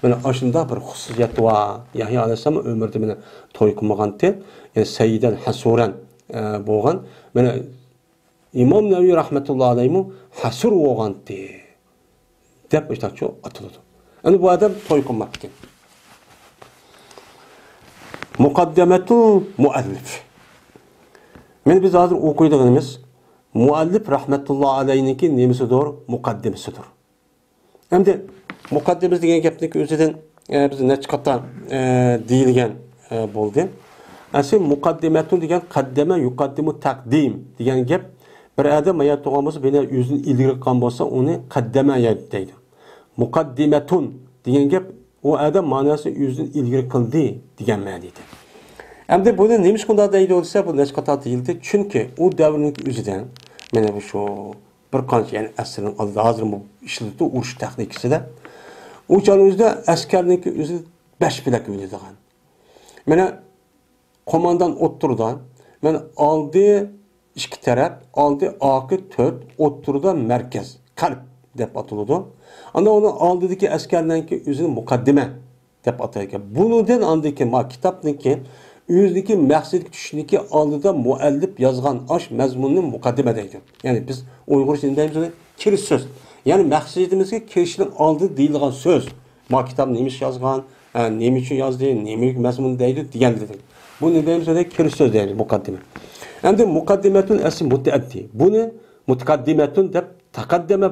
مانا ئاشۇنداق بىر خۇسۇسىيەت بار. يەھيا ئەلەيھىسسالام ئۆمرىدە مانا توي قىلمىغانتى، يەنى سەييىدەن ھەسۇرەن، ئە، بولغان. مانا ئىمام نەۋەۋى رەھمەتۇللا ئەلەيھمۇ ھەسۇر بولغانتى. دەپ مۇشۇنداقچۇ ئاتىلىدۇ. ئەمدى بۇ ئادەم توي قىلماپتىكەن. مۇقەددىمەتۇل مۇئەللىف. مانا بىز ھازىر ئوقۇيدىغىنىمىز مۇئەللىپ رەھمەتۇللا ئەلەيھنىڭكى نېمىسىدۇر؟ مۇقەددىمىسىدۇر. ئەمدى مۇقەددىمىسى دېگەن گەپنىڭ ئۆزىدىن، ئە، بىز نەچچە قېتىم، ئە، دېيىلگەن، ئە، بولدى. ئەسلى مۇقەددىمەتۇن دېگەن قەددەمە يۇقەددىمۇ تەقدىم دېگەن گەپ. بىر ئادەم مايا تۇرغان بولسا، بىر ئۆزىنى ئىلگىرى قىلغان بولسا، ئۇنى قەددەمە دەيدۇ. مۇقەددىمەتۇن دېگەن گەپ، ئۇ ئادەم ماناسى ئۆزىنى ئىلگىرى قىلدى دېگەن مەنىدە. ئەمدى بۇنى نېمىشقا ئۇنداق دەيدۇ دېسە، بۇ نەچچە قېتىم دېيىلدى. چۈنكى ئۇ دەۋرنىڭ ئۆزىدە، مانا بۇ شۇ بىر قانچە، يەنى ئەسىرنىڭ ئالدىدا، ھازىرمۇ ئىشلىتىدۇ ئۇرۇش تېخنىكىسىدا. ئۇ چاغنىڭ ئۆزىدە ئەسكەرنىڭكى ئۆزى بەش پەلەككە بۆلىدىغان. مانا قوماندان ئوتتۇرىدا، مانا ئالدى ئىككى تەرەپ، ئالدى ئارقا تۆت، ئوتتۇرىدا مەركەز، قەلب دەپ ئاتىلىدۇ. ئاندىن ئۇنىڭ ئالدىدىكى ئەسكەرلەرنىڭكى ئۆزىنى مۇقەددىمە دەپ ئاتايدىكەن. بۇنىڭدىن ئاندىن كېيىن ما كىتابنىڭكى ئۆزىنىڭكى مەقسىتىگە چۈشۈشنىڭكى ئالدىدا مۇئەللىپ يازغان ئاش مەزمۇننى مۇقەددىمە دەيدۇ. يەنى بىز ئۇيغۇرچە نېمە دەيمىز ئۇنى؟ كىرىش سۆز. يەنى مەقسىتىمىزگە كىرىشنىڭ ئالدىدا دېيىلغان سۆز. ما كىتاب نېمە ئىش يازغان، ھە، نېمە ئۈچۈن يازدى، نېمە مەزمۇن دەيدۇ دېگەنلىرى. بۇ نېمە دەيمىز ئۇنى؟ كىرىش سۆز دەيدۇ، مۇقەددىمە. ئەمدى مۇقەددىمەتۇن ئەسلى مۇتەئەددى. بۇنى مۇتەقەددىمەتۇن دەپ تەقەددەمە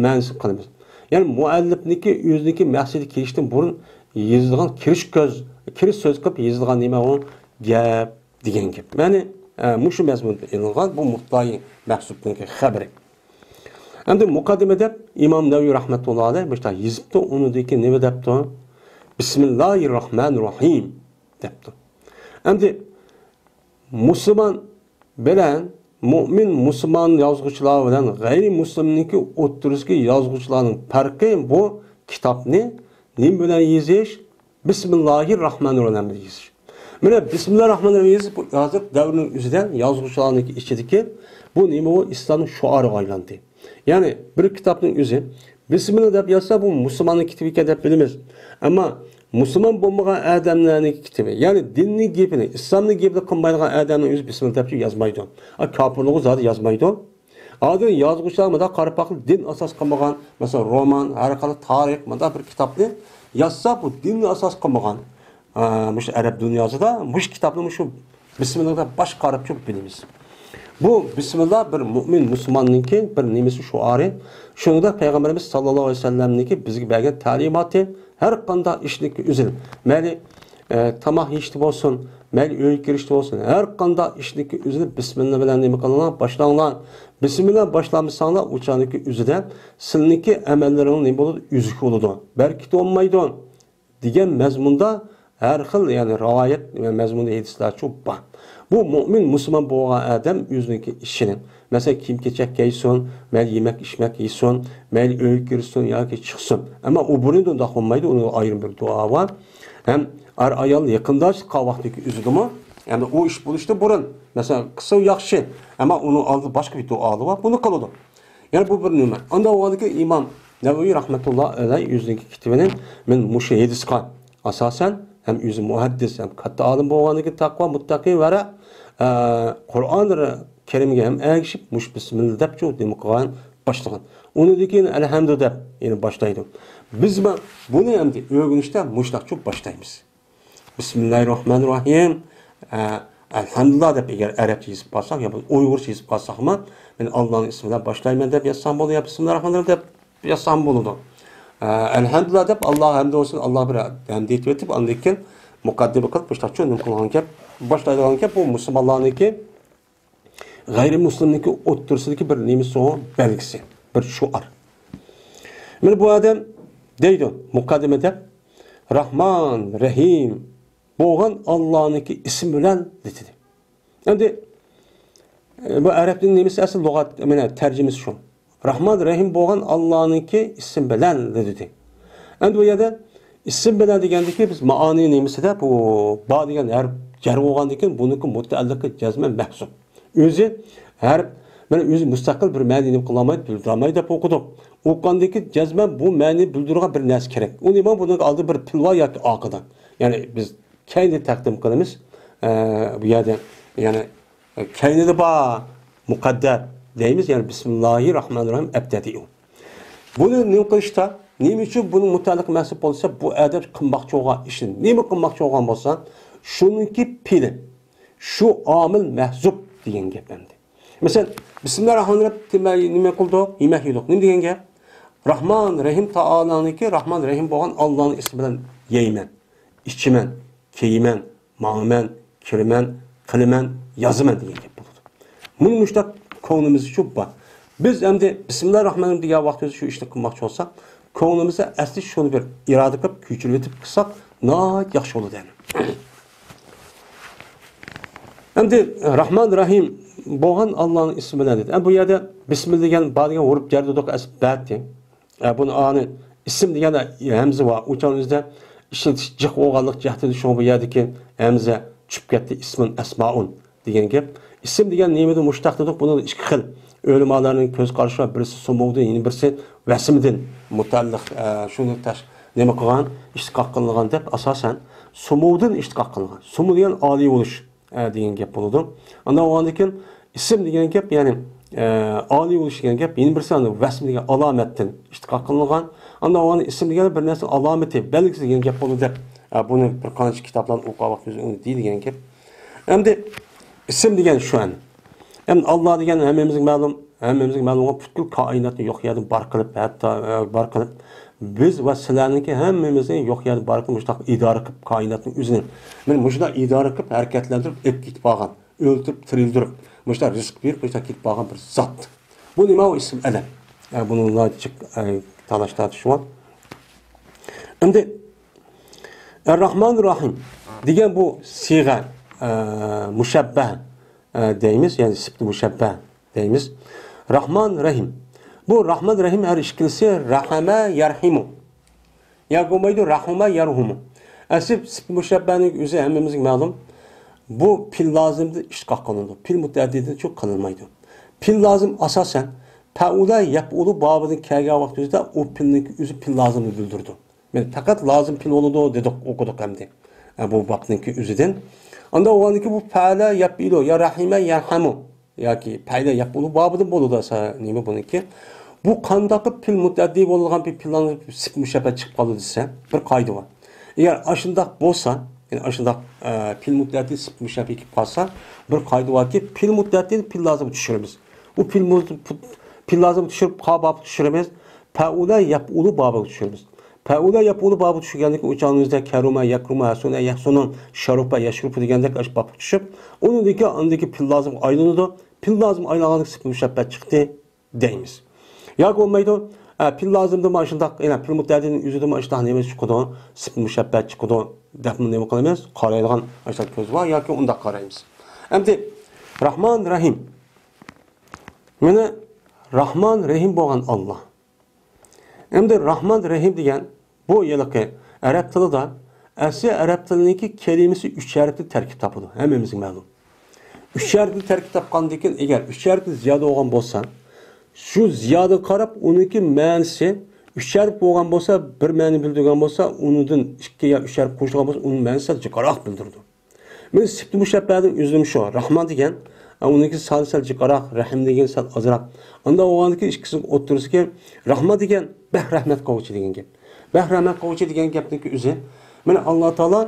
مەنسۇب قىلىمىز. يەنى مۇئەللىپنىڭكى ئۆزىنىڭكى مەقسىتىگە كېلىشتىن بۇرۇن يېزىلغان كىرىش كۆز، كىرىش سۆز قىلىپ يېزىلغان نېمە ئۇ؟ گەپ دېگەن گەپ. يەنى، ئە، مۇشۇ مەزمۇندا ئېلىنغان بۇ مۇتلەي مەھسۇبنىڭكى خەۋىرى. ئەمدى مۇقەددىمە دەپ ئىمام نەۋەۋى رەھمەتۇللا ئەلەيھ مۇشۇنداق يېزىپتۇ، ئۇنىڭدىن كېيىن نېمە دەپتۇ؟ بىسمىللاھىر راھمانىر راھىم دەپتۇ. ئەمدى مۇسۇلمان بىلەن مۇئمىن مۇسۇلمان يازغۇچىلار بىلەن غەيرىي مۇسلىمنىڭكى ئوتتۇرىسىدىكى يازغۇچىلارنىڭ پەرقى بۇ كىتابنى نېمە بىلەن يېزىش؟ بىسمىللاھىر راھمانىر راھىم بىلەن يېزىش. مانا بىسمىللاھىر راھمانىر راھىم يېزىپ، ھازىر دەۋرنىڭ ئۆزىدە يازغۇچىلارنىڭكى ئىچىدىكى بۇ نېمە، ئۇ ئىسلامنىڭ شوئارىغا ئايلاندى. يەنى بىر كىتابنىڭ ئۆزى بىسمىللا دەپ يازسا، بۇ مۇسۇلماننىڭ كىتابى ئىكەن دەپ بىلىمىز. ئەمما مۇسۇلمان بولمىغان ئادەملەرنىڭ كىتابى، يەنى دىننىڭ گېپىنى، ئىسلامنىڭ گېپىنى قىلمايدىغان ئادەمنىڭ ئۆزى بىسمىللا دەپ يازمايدۇ. ئا، كاپىرلارغا زادى يازمايدۇ. ھازىر يازغۇچىلار مۇنداق قاراپ باققىلى، دىن ئاساس قىلمىغان، مەسىلەن، رومان، ھەر قانداق تارىخ، مۇنداق بىر كىتابنى يازسا، بۇ دىننى ئاساس قىلمىغان. ئا، مۇشۇ ئەرەب دۇنياسىدا مۇشۇ كىتابنى مۇشۇ بىسمىللا دەپ باش قاراپ چۈشۈپ بىلىمىز. بۇ بىسمىللا بىر مۇئمىن مۇسۇلماننىڭكى بىر نېمىسى، شوئارى. شۇنىڭدەك پەيغەمبىرىمىز ساللاللاھۇ ئەلەيھى ۋەسەللەمنىڭكى بىزگە بەرگەن تەلىماتى، ھەر قانداق ئىشنىڭكى ئۆزىنى، مەيلى، ئە، تاماق يېيىشتە بولسۇن، مەيلى ئۆيگە كىرىشتە بولسۇن، ھەر قانداق ئىشنىڭكى ئۆزىنى بىسمىللا بىلەن نېمە قىلىڭلار، باشلاڭلار. بىسمىللا باشلامىساڭلار، ئۇ چاغنىڭكى ئۆزىدە سىلىنىڭكى ئەمەللىرىڭ نېمە بولىدۇ؟ ئۈزۈك بولىدۇ. بەرىكىتى بولمايدۇ. دېگەن مەزمۇندا ھەر خىل، يەنى رىۋايەت ۋە مەزمۇندا ھەدىسلەرچۇ بار. بۇ مۇئمىن مۇسۇلمان بولغان ئادەم ئۆزىنىڭكى ئىشىنى، مەسىلەن، كىيىم-كېچەك كىيسۇن، مەيلى يېمەك-ئىچمەك يېسۇن، مەيلى ئۆيگە كىرسۇن ياكى چىقسۇن. ئەمما ئۇ بۇرۇن ئۇنداق بولمايدۇ، ئۇنىڭ ئايرىم بىر دۇئا بار. ھەم ئەر-ئايال يېقىنداشلىق قىلغان ۋاقتىدىكى ئۆزىدىمۇ، يەنى ئۇ ئىش بولۇشتىن بۇرۇن، مەسىلەن، قىلسا ياخشى، ئەمما ئۇنىڭ ئالدىدا باشقا بىر دۇئالىرى بار، بۇنى قىلىدۇ. يەنە بۇ بىر نېمە. ئاندىن بولغاندىكىن ئىمام نەۋەۋى رەھمەتۇللا ئەلەيھ ئۆزىنىڭكى كىتابىنى، مەن مۇشۇ ھەدىسقا ئاساسەن، ھەم ئۆزى مۇھەددىس، ھەم كاتتا ئالىم بولغاندىكىن تەقۋا، مۇتتەقى، ۋەرە، ئە، قۇرئان كەرىمگە ھەم ئەگىشىپ، مۇشۇ بىسمىللا دەپچۇ نېمە قىلغان، باشلىغان. ئۇنىڭدىن كېيىن ئەلھەمدۇ دەپ يەنە باشلايدۇ. بىز بۇنى ئەمدى ئۆگىنىشتە مۇشۇنداقچۇ باشلايمىز. بىسمىللاھىر راھمانىر راھىم. ئە، ئەلھەمدۇلىللا دەپ ئەگەر ئەرەبچە يېزىپ قالساق يا بولمىسا ئۇيغۇرچە يېزىپ قالساقمۇ، مەن ئاللانىڭ ئىسمى بىلەن باشلايمەن دەپ يازسام بولىدۇ يا بىسمىللاھىر راھمانىر راھىم دەپ يازسام بولىدۇ. ئە، ئەلھەمدۇلىللا دەپ، ئاللاغا ھەمد بولسۇن، ئاللاغا بىر ھەمد ئېيتىۋېتىپ، ئاندىن كېيىن مۇقەددىمە قىلىپ، مۇشۇنداقچۇ نېمە قىلغان گەپ، باشلايدىغان گەپ، بۇ مۇسۇلمانلارنىڭكى غەيرىي مۇسلىمنىڭكى ئوتتۇرىسىدىكى بىر نېمىسى، بەلگىسى، بىر شوئار. مانا بۇ ئادەم دەيدۇ، مۇقەددىمە دەپ، راھمان، رەھىم بولغان ئاللانىڭكى ئىسمى بىلەن دېدى. ئەمدى، ئە، بۇ ئەرەبنىڭ نېمىسى ئەسلى لۇغەت، مانا تەرجىمىسى شۇ. راھمان، رەھىم بولغان ئاللانىڭكى ئىسمى بىلەن دېدى. ئەمدى بۇ يەردە ئىسىم بىلەن دېگەندىكى بىز مائانى نېمىسىدە بۇ با دېگەن ھەرپ جەر بولغاندىن كېيىن بۇنىڭكى مۇتەئەللىقى جەزمەن مەھزۇپ. ئۆزى ھەرپ بىلەن ئۆزى مۇستەقىل بىر مەنىنى قىلالمايدۇ، بىلدۈرەلمەيدۇ دەپ ئوقۇدۇق. ئوقۇغاندىن كېيىن جەزمەن بۇ مەنىنى بىلدۈرىدىغان بىر نەرسە كېرەك. ئۇ نېمە؟ بۇنىڭ ئالدىدا بىر پىل بار ياكى ئارقىدا. يەنى بىز كەينىدە تەقدىم قىلىمىز. ئە، بۇ يەردە، يەنى، ئە، كەينىدە بار مۇقەددەر دەيمىز، يەنى بىسمىللاھىر راھمانىر راھىم ئەبتەدىئۇ. بۇنى نېمە قىلىشتا، نېمە ئۈچۈن بۇنىڭ مۇتەئەللىقى مەھزۇپ بولسا، بۇ ئادەم قىلماقچى بولغان ئىشنى، نېمە قىلماقچى بولغان بولسا، شۇنىڭكى پېلى، شۇ ئامىل مەھزۇپ دېگەن گەپ ئەمدى. مەسىلەن، بىسمىللاھىر راھمانىر راھىم دېمەي نېمە قىلدۇق؟ يېمەك يېدۇق. نېمە دېگەن گەپ؟ راھمان، رەھىم تائالانىڭكى، راھمان، رەھىم بولغان ئاللانىڭ ئىسمى بىلەن يەيمەن، ئىچىمەن، كىيىمەن، ماڭىمەن، كىرىمەن، قىلىمەن، يازىمەن دېگەن گەپ بولىدۇ. مۇنۇ مۇشۇنداق كۆڭلىمىزدە شۇ بار. بىز ئەمدى بىسمىللاھىر راھمانىر راھىم دېگەن ۋاقتىمىزدا شۇ ئىشنى قىلماقچى بولساق، كۆڭلىمىزدە ئەسلى شۇنى بىر ئىرادە قىلىپ، كۆچۈرۈۋېتىپ قىلساق، ناھايىتى ياخشى بولىدۇ يەنى. ئەمدى راھمان، رەھىم بولغان ئاللانىڭ ئىسمى بىلەن دېدى. ئەمدى بۇ يەردە بىسمىللا دېگەن، با دېگەن ھۇرۇپ جەر دېدۇق، ئەسلى بەتى. ئە، بۇنى ئانى ئىسىم دېگەندە ھەمزە بار. ئۇ چاغنىڭ ئۆزىدە ئىشلىتىش جىق بولغانلىق جەھىتىدىن شۇڭا بۇ يەردىكى ھەمزە چۈشۈپ كەتتى. ئىسمۇن ئەسمائۇن دېگەن گەپ. ئىسىم دېگەن نېمىدىن مۇشتەق دېدۇق؟ بۇنىڭ ئىككى خىل ئۆلىمالارنىڭ كۆز قارىشى بار. بىرسى سۇمۇغدىن، يەنە بىرسى ۋەسىمدىن مۇتەئەللىق. ئە، شۇنى تەش-، نېمە قىلغان؟ ئىشتىقاق قىلىنغان دەپ ئاساسەن سۇمۇدىن ئىشتىقاق قىلىنغان. سۇمۇ دېگەن ئالىي بولۇش، ئە، دېگەن گەپ بولىدۇ. ئاندىن ئۇنىڭدىن كېيىن ئىسىم دېگەن گەپ، يەنى، ئە، ئالىي بولۇش دېگەن گەپ، يەنە بىرسى ئاندىن ۋەسم دېگەن ئالامەتتىن ئىشتىقاق قىلىنغان. ئاندىن ئۇنىڭدىن ئىسىم دېگەن بىر نەرسىنىڭ ئالامىتى، بەلگىسى دېگەن گەپ بولىدۇ دەپ، ئە، بۇنى بىر قانچە كىتابلارنى ئوقۇغان ۋاقتىمىزدا ئۇنى دېيىلگەن گەپ. ئەمدى ئىسىم دېگەن شۇ ئەمدى. ئەمدى ئاللا دېگەن ھەممىمىزگە مەلۇم، ھەممىمىزگە مەلۇم بولغان پۈتكۈل كائىناتنى يوق يەردىن بار قىلىپ، ھەتتا، ئە، بار قىلىپ، بىز ۋە سىلەرنىڭكى ھەممىمىزنى يوق يەردىن بار قىلىپ، مۇشۇنداق ئىدارە قىلىپ، كائىناتنىڭ ئۆزىنى، مانا مۇشۇنداق ئىدارە قىلىپ، ھەرىكەتلەندۈرۈپ، ئېلىپ كېتىپ بارغان، ئۆلتۈرۈپ، تىرىلدۈرۈپ، مۇشۇنداق رىزىق بېرىپ، مۇشۇنداق كېتىپ بارغان بىر زات. بۇ نېمە؟ ئۇ ئىسىم ئەلەم. ئە، بۇنىڭدا جىق، ئە، تالاش تارتىش بار. ئەمدى ئەر-راھمانىر راھىم دېگەن بۇ سىغە، ئە، مۇشەببە، ئە، دەيمىز، يەنى سىپىتى مۇشەببە دەيمىز. راھمان، رەھىم. بۇ راھمان، رەھىم ھەر ئىككىلىسى رەھەمە، يەرھىمۇ. يا بولمايدۇ، رەھۇمە، يەرھۇمۇ. ئەسلى سىپىتى مۇشەببەنىڭ ئۆزى ھەممىمىزگە مەلۇم. بۇ پېئىل لازىمدىن ئىشتىقاق قىلىنىدۇ. پېئىل مۇتەئەددىدىن چوق قىلىنمايدۇ. پېئىل لازىم ئاساسەن پەئۇلە، يەپئۇلۇ بابىدىن كەلگەن ۋاقتىمىزدا ئۇ پېئىلنىڭ ئۆزى پېئىل لازىمنى بىلدۈرىدۇ. مانا پەقەت لازىم پېئىل بولىدۇ دېدۇق، ئوقۇدۇق ئەمدى. ئە، بۇ بابنىڭكى ئۆزىدىن. ئاندا ئۇنىڭكى بۇ پەئەلە يەپئىلۇ، يا رەھىمە يەرھەمۇ، ياكى پەئەلە يەپئۇلۇ بابىدىن بولىدۇ ئەسا نېمە بۇنىڭكى. بۇ قانداق پېئىل مۇتەئەددى بولىدىغان بىر پېئىلنىڭ سىپىتى مۇشەببە چىقىپ قالىدۇ دېسە، بىر قائىدە بار. ئەگەر ئاشۇنداق بولسا، يەنى ئاشۇنداق، ئە، پېئىل مۇتەئەددى سىپىتى مۇشەببە كېلىپ قالسا، بىر قائىدە باركى، پېئىل مۇتەئەددىنى پېئىل لازىمغا چۈشۈرىمىز. ئۇ پېئىل مۇ-، پېئىل لازىمغا چۈشۈرۈپ، قا بابقا چۈشۈرىمىز. پەئۇلە يەپئۇلۇ بابىغا چۈشۈرىمىز. پەئۇلە يەپئۇلۇ بابىغا چۈشۈرگەندىكى ئۇ چاغىمىزدا كەرۇمە، يەكرۇمە، ھەسۇنە، يەھسۇنۇن، شەرۇپە، يەشرۇپۇ دېگەندەك ئاشۇ بابقا چۈشۈپ، ئۇنىڭدىن كېيىن ئاندىكى پېئىل لازىمغا ئايلىنىدۇ. پېئىل لازىم ئايلانغاندىكى سىپىتى مۇشەببە چىقتى دەيمىز. ياكى بولمايدۇ، ئە، پېئىل لازىمدىمۇ ئاشۇنداق، يەنە پېئىل مۇتەئەددىنىڭ ئۆزىدىمۇ ئاشۇنداق نېمە چىقىدۇ، سىپىتى مۇشەببە چىقىدۇ دەپمۇ نېمە قىلىمىز؟ قارايدىغان ئاشۇنداق كۆز بار ياكى ئۇنداق قارايمىز. ئەمدى راھمان، رەھىم. مانا راھمان، رەھىم بولغان ئاللا. ئەمدى راھمان، رەھىم دېگەن بۇ ھېلىقى ئەرەب تىلىدا، ئەسلى ئەرەب تىلىنىڭكى كەلىمىسى ئۈچ ھەرپتىن تەركىب تاپىدۇ، ھەممىمىزگە مەلۇم. ئۈچ ھەرپتىن تەركىب تاپقاندىن كېيىن، ئەگەر ئۈچ ھەرپتىن زىيادە بولغان بولسا، شۇ زىيادىغا قاراپ ئۇنىڭكى مەنىسى، ئۈچ ھەرپ بولغان بولسا، بىر مەنە بىلدۈرگەن بولسا، ئۇنىڭدىن ئىككى يا ئۈچ ھەرپ قوشۇلغان بولسا، ئۇنىڭ مەنىسى سەل جىقراق بىلدۈرىدۇ. مانا سىپىتى مۇشەببەدىن ئۆزىمۇ شۇ. راھمان دېگەن، ئە، ئۇنىڭكى سانى سەل جىقراق، رەھىم دېگەن سەل ئازراق. ئانداق بولغاندىكىن ئىككىسىنىڭ ئوتتۇرىسىكى راھمان دېگەن بەك رەھمەت قىلغۇچى دېگەن گەپ. بەك رەھمەت قىلغۇچى دېگەن گەپنىڭكى ئۆزى، مانا ئاللا تائالا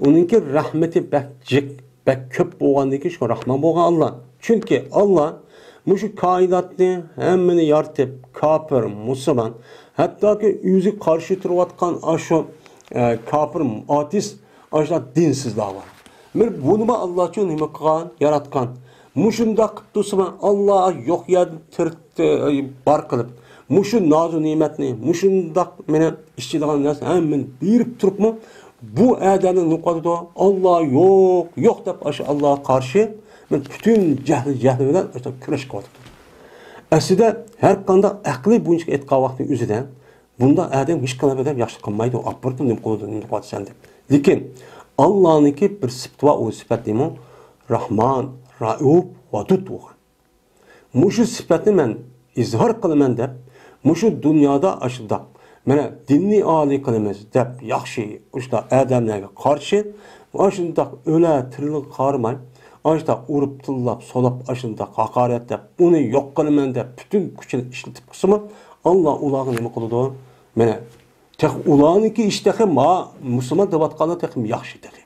ئۇنىڭكى رەھمىتى بەك جىق، بەك كۆپ بولغاندىن كېيىن شۇ راھمان بولغان ئاللا. چۈنكى ئاللا مۇشۇ كائىناتنى ھەممىنى يارىتىپ، كاپىر، مۇسۇلمان، ھەتتاكى ئۆزىگە قارشى تۇرۇۋاتقان ئاشۇ، ئە، كاپىر، ئاتېئىست، ئاشۇنداق دىنسىزلار بار. مانا بۇنىمۇ ئاللا ئۈچۈن نېمە قىلغان؟ ياراتقان. مۇشۇنداق قىلىپ تۇرسىمۇ، ئاللا يوق يەردىن تىرىتتى، بار قىلىپ، مۇشۇ نازۇ نېمەتنى، مۇشۇنداق مانا ئىچىدىغان نەرسە ھەممىنى بېرىپ تۇرۇپمۇ، بۇ ئادەمنى نېمە قىلىدۇ؟ ئاللا يوق، يوق دەپ، ئاشۇ ئاللاغا قارشى مانا پۈتۈن جەھلى، جەھلى بىلەن ئاشۇنداق كۈرەش قىلىۋاتىدۇ. ئەسلىدە ھەر قانداق ئەقلى بويىچە ئېيتقان ۋاقتىنىڭ ئۆزىدە، بۇنداق ئادەم ھېچقانداق ئادەم ياخشى قىلمايدۇ، ئاپىرىپ نېمە قىلىدۇ، نېمە قىلىۋاتىسەن دەپ. لېكىن ئاللانىڭكى بىر سۈپىتى بار، ئۇ سۈپەت نېمە؟ راھمان، رەئۇپ، ۋەدۇد بولغان. مۇشۇ سۈپەتنى مەن ئىزھار قىلىمەن دەپ، مۇشۇ دۇنيادا ئاشۇنداق، مانا دىننى ئالىي قىلىمىز دەپ، ياخشى، ئۇشۇنداق ئادەملەرگە قارشى، ئاشۇنداق ئۆلە تىرىلىگە قارىماي، ئاشۇنداق ئۇرۇپ، تىللاپ، سولاپ، ئاشۇنداق ھاقارەتلەپ، ئۇنى يوق قىلىمەن دەپ پۈتۈن كۈچىنى ئىشلىتىپ قىلسىمۇ، ئاللا ئۇلارغا نېمە قىلىدۇ؟ مانا، تېخى ئۇلارنىڭكى ئىشى تېخى ما-، مۇسۇلمان دەۋاتقانلار تېخى ياخشى تېخى.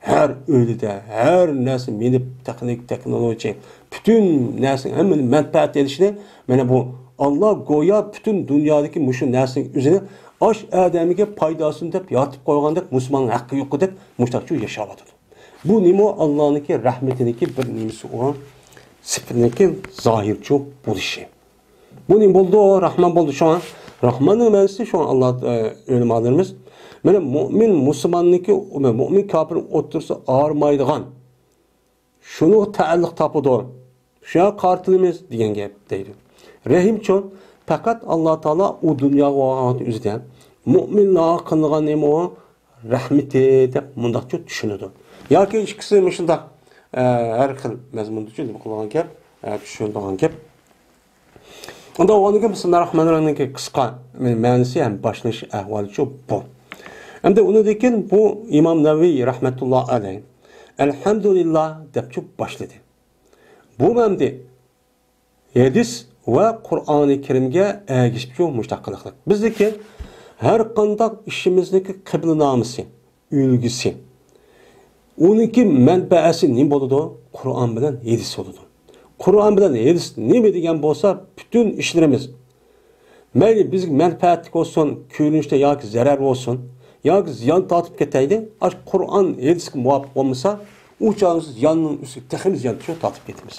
ھەر ئۆيدە، ھەر نەرسە مىنىپ، تېخنىك، تېخنولوگىيە، پۈتۈن نەرسىنىڭ ھەممىنى مەنپەئەت ئېلىشنى، مانا بۇ ئاللا گويا پۈتۈن دۇنيادىكى مۇشۇ نەرسىنىڭ ئۆزىنى ئاش ئادەمگە پايداسىنى دەپ يارىتىپ قويغاندەك، مۇسۇلماننىڭ ھەققى يوققۇدەك مۇشۇنداقچە ياشاۋاتىدۇ. بۇ نېمە؟ ئاللانىڭكى رەھمىتىنىڭكى بىر نېمىسى ئۇ، سۈپىتىنىڭكى زاھىرچۇ بولۇشى. بۇ نېمە بولدى؟ راھمان بولدى شۇڭا. راھماننىڭ مەنىسى شۇڭا ئاللا، ئە، ئۆلىمالىرىمىز، مانا مۇئمىن مۇسۇلماننىڭكى، مۇئمىن كاپىرنىڭ ئوتتۇرىسى ئايرىمايدىغان، شۇنىڭغا تەئەللۇق تاپىدۇ، شۇڭا قارىتىلىمىز دېگەن گەپ دەيدۇ. رەھىمچۇ، پەقەت ئاللا تائالا ئۇ دۇنياغا بولغان ئۆزىدە مۇئمىنلارغا قىلىنغان نېمە ئۇ؟ رەھمىتى دەپ مۇنداقچە چۈشىنىدۇ. ياكى ئىككىسى مۇشۇنداق، ئە، ھەر خىل مەزمۇندىچۇ نېمە قىلغان گەپ، ئە، چۈشىنىدىغان گەپ. ئۇنداق بولغاندىكىن بىسمىللاھىررەھمانىررەھىمنىڭكى قىسقا مەنىسى ھەم باشلىنىش ئەھۋالىچۇ بۇ. ئەمدى ئۇنىڭدىن كېيىن بۇ ئىمام نەۋەۋى رەھمەتۇللا ئەلەيھ ئەلھەمدۇلىللا دەپچۇ باشلىدى. بۇ ئەمدى ھەدىس ۋە قۇرئانى كەرىمگە ئەگىشىپچۇ مۇشۇنداق قىلىقلىق. بىزدىكى ھەر قانداق ئىشىمىزنىڭكى قىبلىنامىسى، ئۈلگىسى، ئۇنىڭكى مەنبەسى نېمە بولىدۇ؟ قۇرئان بىلەن ھەدىس بولىدۇ. قۇرئان بىلەن ھەدىس نېمە دېگەن بولسا، پۈتۈن ئىشلىرىمىز، مەيلى بىزگە مەنپەئەتلىك بولسۇن، كۆرۈنۈشتە ياكى زەرەر بولسۇن، ياكى زىيان تارتىپ كېتەيلى، ئاشۇ قۇرئان ھەدىسكە مۇۋاپىق بولمىسا، ئۇ چاغدا زىياننىڭ ئۈستىگە تېخىمۇ زىيان چۈشۈرۈپ تارتىپ كېتىمىز.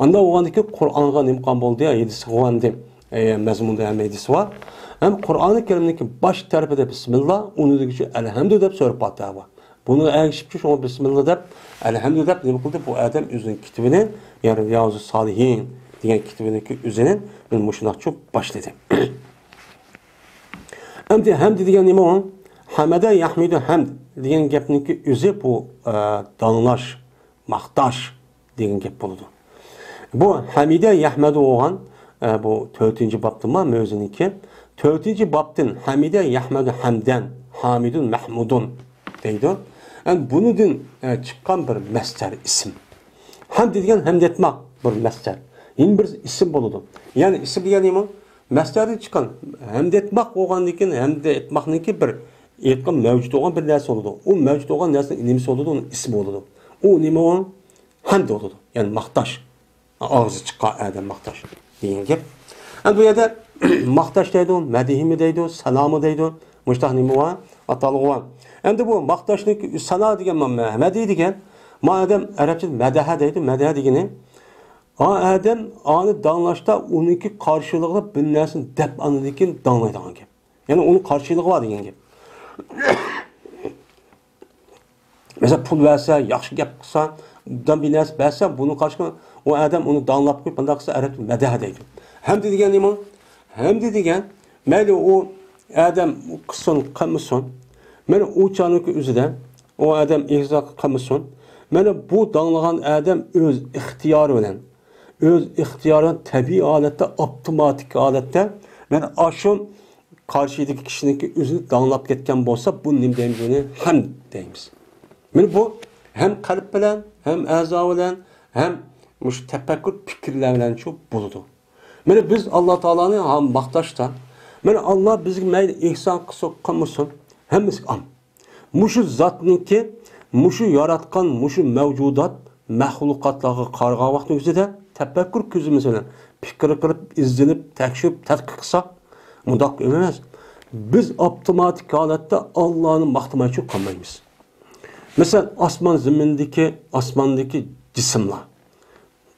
ئانداق بولغاندىكىن قۇرئانغا نېمە قىلغان بولدى؟ ھەدىسكە ئەمدى، ئە، مەزمۇندا ھەممە ھەدىس بار. ھەم قۇرئانى كەرىمنىڭكى باش تەرىپىدە بىسمىللا، ئۇنىڭدىكىچە ئەلھەمدۇ دەپ سۈرە پاتىھە بار. بۇنىڭغا ئەگىشىپچۇ شۇڭا بىسمىللا دەپ، ئەلھەمدۇ دەپ نېمە قىلدى؟ بۇ ئادەم ئۆزىنىڭ كىتابىنى، يەنى رىيازۇ سالىھىن دېگەن كىتابىنىڭكى ئۆزىنى مۇشۇنداقچۇ باشلىدى. ئەمدى ھەمد دېگەن نېمە ئۇ؟ ھەمەدە يەھمىدۇ ھەمد دېگەن گەپنىڭكى ئۆزى بۇ، ئە، داڭلاش، ماختاش دېگەن گەپ بولىدۇ. بۇ ھەمىدە يەھمەدۇ بولغان، ئە، بۇ تۆتىنچى بابتىما مۆزىنىڭكى. تۆتىنچى بابتىن ھەمىدە يەھمەدۇ ھەمدەن، ھامىدۇن مەھمۇدۇن دەيدۇ. ئەمدى بۇنىڭدىن، ئە، چىققان بىر مەسدەر ئىسىم. ھەمد دېگەن ھەمد ئېيتماق بىر مەسدەر. يەنە بىر ئىسىم بولىدۇ. يەنى ئىسىم دېگەن نېمە؟ مەسدەردىن چىققان ھەمد ئېيتماق بولغاندىن كېيىن ھەمد ئېيتماقنىڭكى بىر ئېيتقان مەۋجۇت بولغان بىر نەرسە بولىدۇ. ئۇ مەۋجۇت بولغان نەرسىنىڭ نېمىسى بولىدۇ؟ ئۇنىڭ ئىسمى بولىدۇ. ئۇ نېمە ئۇ؟ ھەمد بولىدۇ. يەنى ماختاش. ئاغزى چىققان ئادەم ماختاش دېگەن گەپ. ئەمدى بۇ يەردە ماختاش دەيدۇ، مەدھىمۇ دەيدۇ، سانامۇ دەيدۇ. مۇشۇنداق نېمە بار؟ ئاتالغۇ بار. ئەمدى بۇ ماختاشنىڭكى سانا دېگەن، مەدھى دېگەن. ما ئادەم ئەرەبچىدە مەدەھە دەيدۇ. مەدەھە دېگىنى، ئا ئادەم ئانى داڭلاشتا ئۇنىڭكى قارشىلىقىدا بىر نەرسىنى دەپ ئاندىن كېيىن داڭلايدىغان گەپ. يەنى ئۇنىڭ قارشىلىقى بار دېگەن گەپ. مەسىلەن، پۇل بەرسە، ياخشى گەپ قىلسا، ئوبدان بىر نەرسە بەرسە، بۇنىڭ قارشىلىقىدا ئۇ ئادەم ئۇنى داڭلاپ قويۇپ، بۇنداق قىلسا، ئەرەبتە مەدەھە دەيدۇ. ھەمدە دېگەن نېمە؟ ھەمدە دېگەن، مەيلى ئۇ ئادەم قىلسۇن، قىلمىسۇن، مانا ئۇ چاغنىڭكى ئۆزىدە ئۇ ئادەم ئېغىزدا قىلمىسۇن، مانا بۇ داڭلىغان ئادەم ئۆز ئىختىيارى بىلەن، ئۆز ئىختىيارى بىلەن تەبىئىي ھالەتتە، ئاپتوماتىك ھالەتتە، مانا ئاشۇ قارشىدىكى كىشىنىڭكى ئۆزىنى داڭلاپ كەتكەن بولسا، بۇ نېمە دەيمىز؟ ئۇنى ھەمد دەيمىز. مانا بۇ ھەم قەلب بىلەن، ھەم ئەزا بىلەن، ھەم مۇشۇ تەپەككۇر پىكىرلەر بىلەنچۇ بولىدۇ. مانا بىز ئاللا تائالانى ھەم ماختاشتا، مانا ئاللا بىزگە مەيلى ئېھسان قىلسۇن، قىلمىسۇن، ھەممىسى ئام. مۇشۇ زاتنىڭكى، مۇشۇ ياراتقان، مۇشۇ مەۋجۇدات، مەخلۇقاتلارغا قارىغان ۋاقتىنىڭ ئۆزىدە تەپەككۇر كۆزىمىز بىلەن پىكىر قىلىپ، ئىزدىنىپ، تەكشۈرۈپ، تەتقىق قىلساق، مۇنداق ئەمەس. بىز ئاپتوماتىك ھالەتتە ئاللانى ماختىمايچۇ قالمايمىز. مەسىلەن، ئاسمان زېمىندىكى، ئاسماندىكى جىسىملار،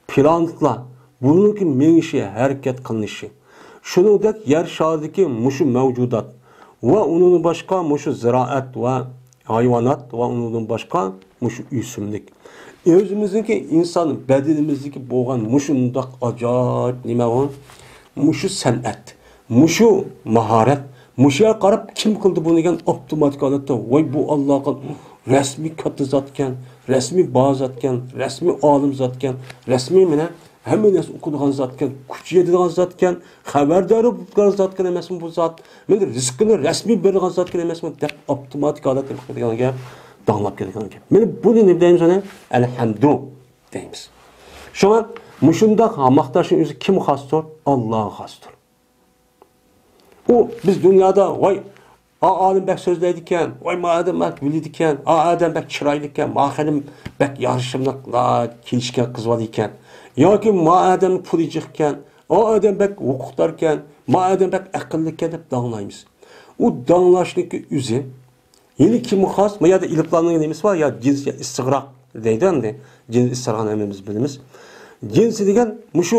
پلانېتلار، بۇنىڭكى مېڭىشى، ھەرىكەت قىلىنىشى، شۇنىڭدەك يەر شارىدىكى مۇشۇ مەۋجۇدات ۋە ئۇنىڭدىن باشقا مۇشۇ زىرائەت ۋە ھايۋانات ۋە ئۇنىڭدىن باشقا مۇشۇ ئۆسۈملۈك، ئۆزىمىزنىڭكى ئىنسان بەدىنىمىزدىكى بولغان مۇشۇنداق ئاجايىپ نېمە ئۇ؟ مۇشۇ سەنئەت، مۇشۇ ماھارەت، مۇشۇ يەرگە قاراپ كىم قىلدى بۇنى دېگەن ئاپتوماتىك ھالەتتە، ۋاي بۇ ئاللىقاچان رەسمىي كاتتا زاتكەن، رەسمىي بار زاتكەن، رەسمىي ئالىم زاتكەن، رەسمىي مانا ھەممە نەرسە ئۇقىدىغان زاتكەن، كۈچ يېتىدىغان زاتكەن، خەۋەردار بولىدىغان زاتكەن ئەمەسمۇ بۇ زات؟ مانا رىزقىنى رەسمىي بېرىدىغان زاتكەن ئەمەسمۇ دەپ ئاپتوماتىك ھالەتتە نېمە قىلىدىغان گەپ؟ داڭلاپ كېتىدىغان گەپ. مانا بۇنى نېمە دەيمىز ئۇنى؟ ئەلھەمدۇ دەيمىز. شۇڭا مۇشۇنداق ماختاشنىڭ ئۆزى كىمگە خاستۇر؟ ئاللاغا خاستۇر. ئۇ بىز دۇنيادا، ۋاي، ئا ئالىم بەك سۆزلەيدىكەن، ۋاي، ما ئادەم بەك بىلىدىكەن، ئا ئادەم بەك چىرايلىككەن، ما خېنىم بەك يارىشىملىق، لا كېلىشكەن قىز بالا ئىكەن، ياكى ما ئادەم پۇلى جىقكەن، ئا ئادەم بەك ھوقۇقداركەن، ما ئادەم بەك ئەقىللىككەن دەپ داڭلايمىز. ئۇ داڭلاشنىڭكى ئۆزى ھېلى كىمگە خاس؟ ما يەردە ئېلىپلامنىڭ نېمىسى بار؟ يا جىنس، يا ئىستىغراق دەيدۇ ئەمدى. جىنس ئىستىغراقنى ھەممىمىز بىلىمىز. جىنسى دېگەن مۇشۇ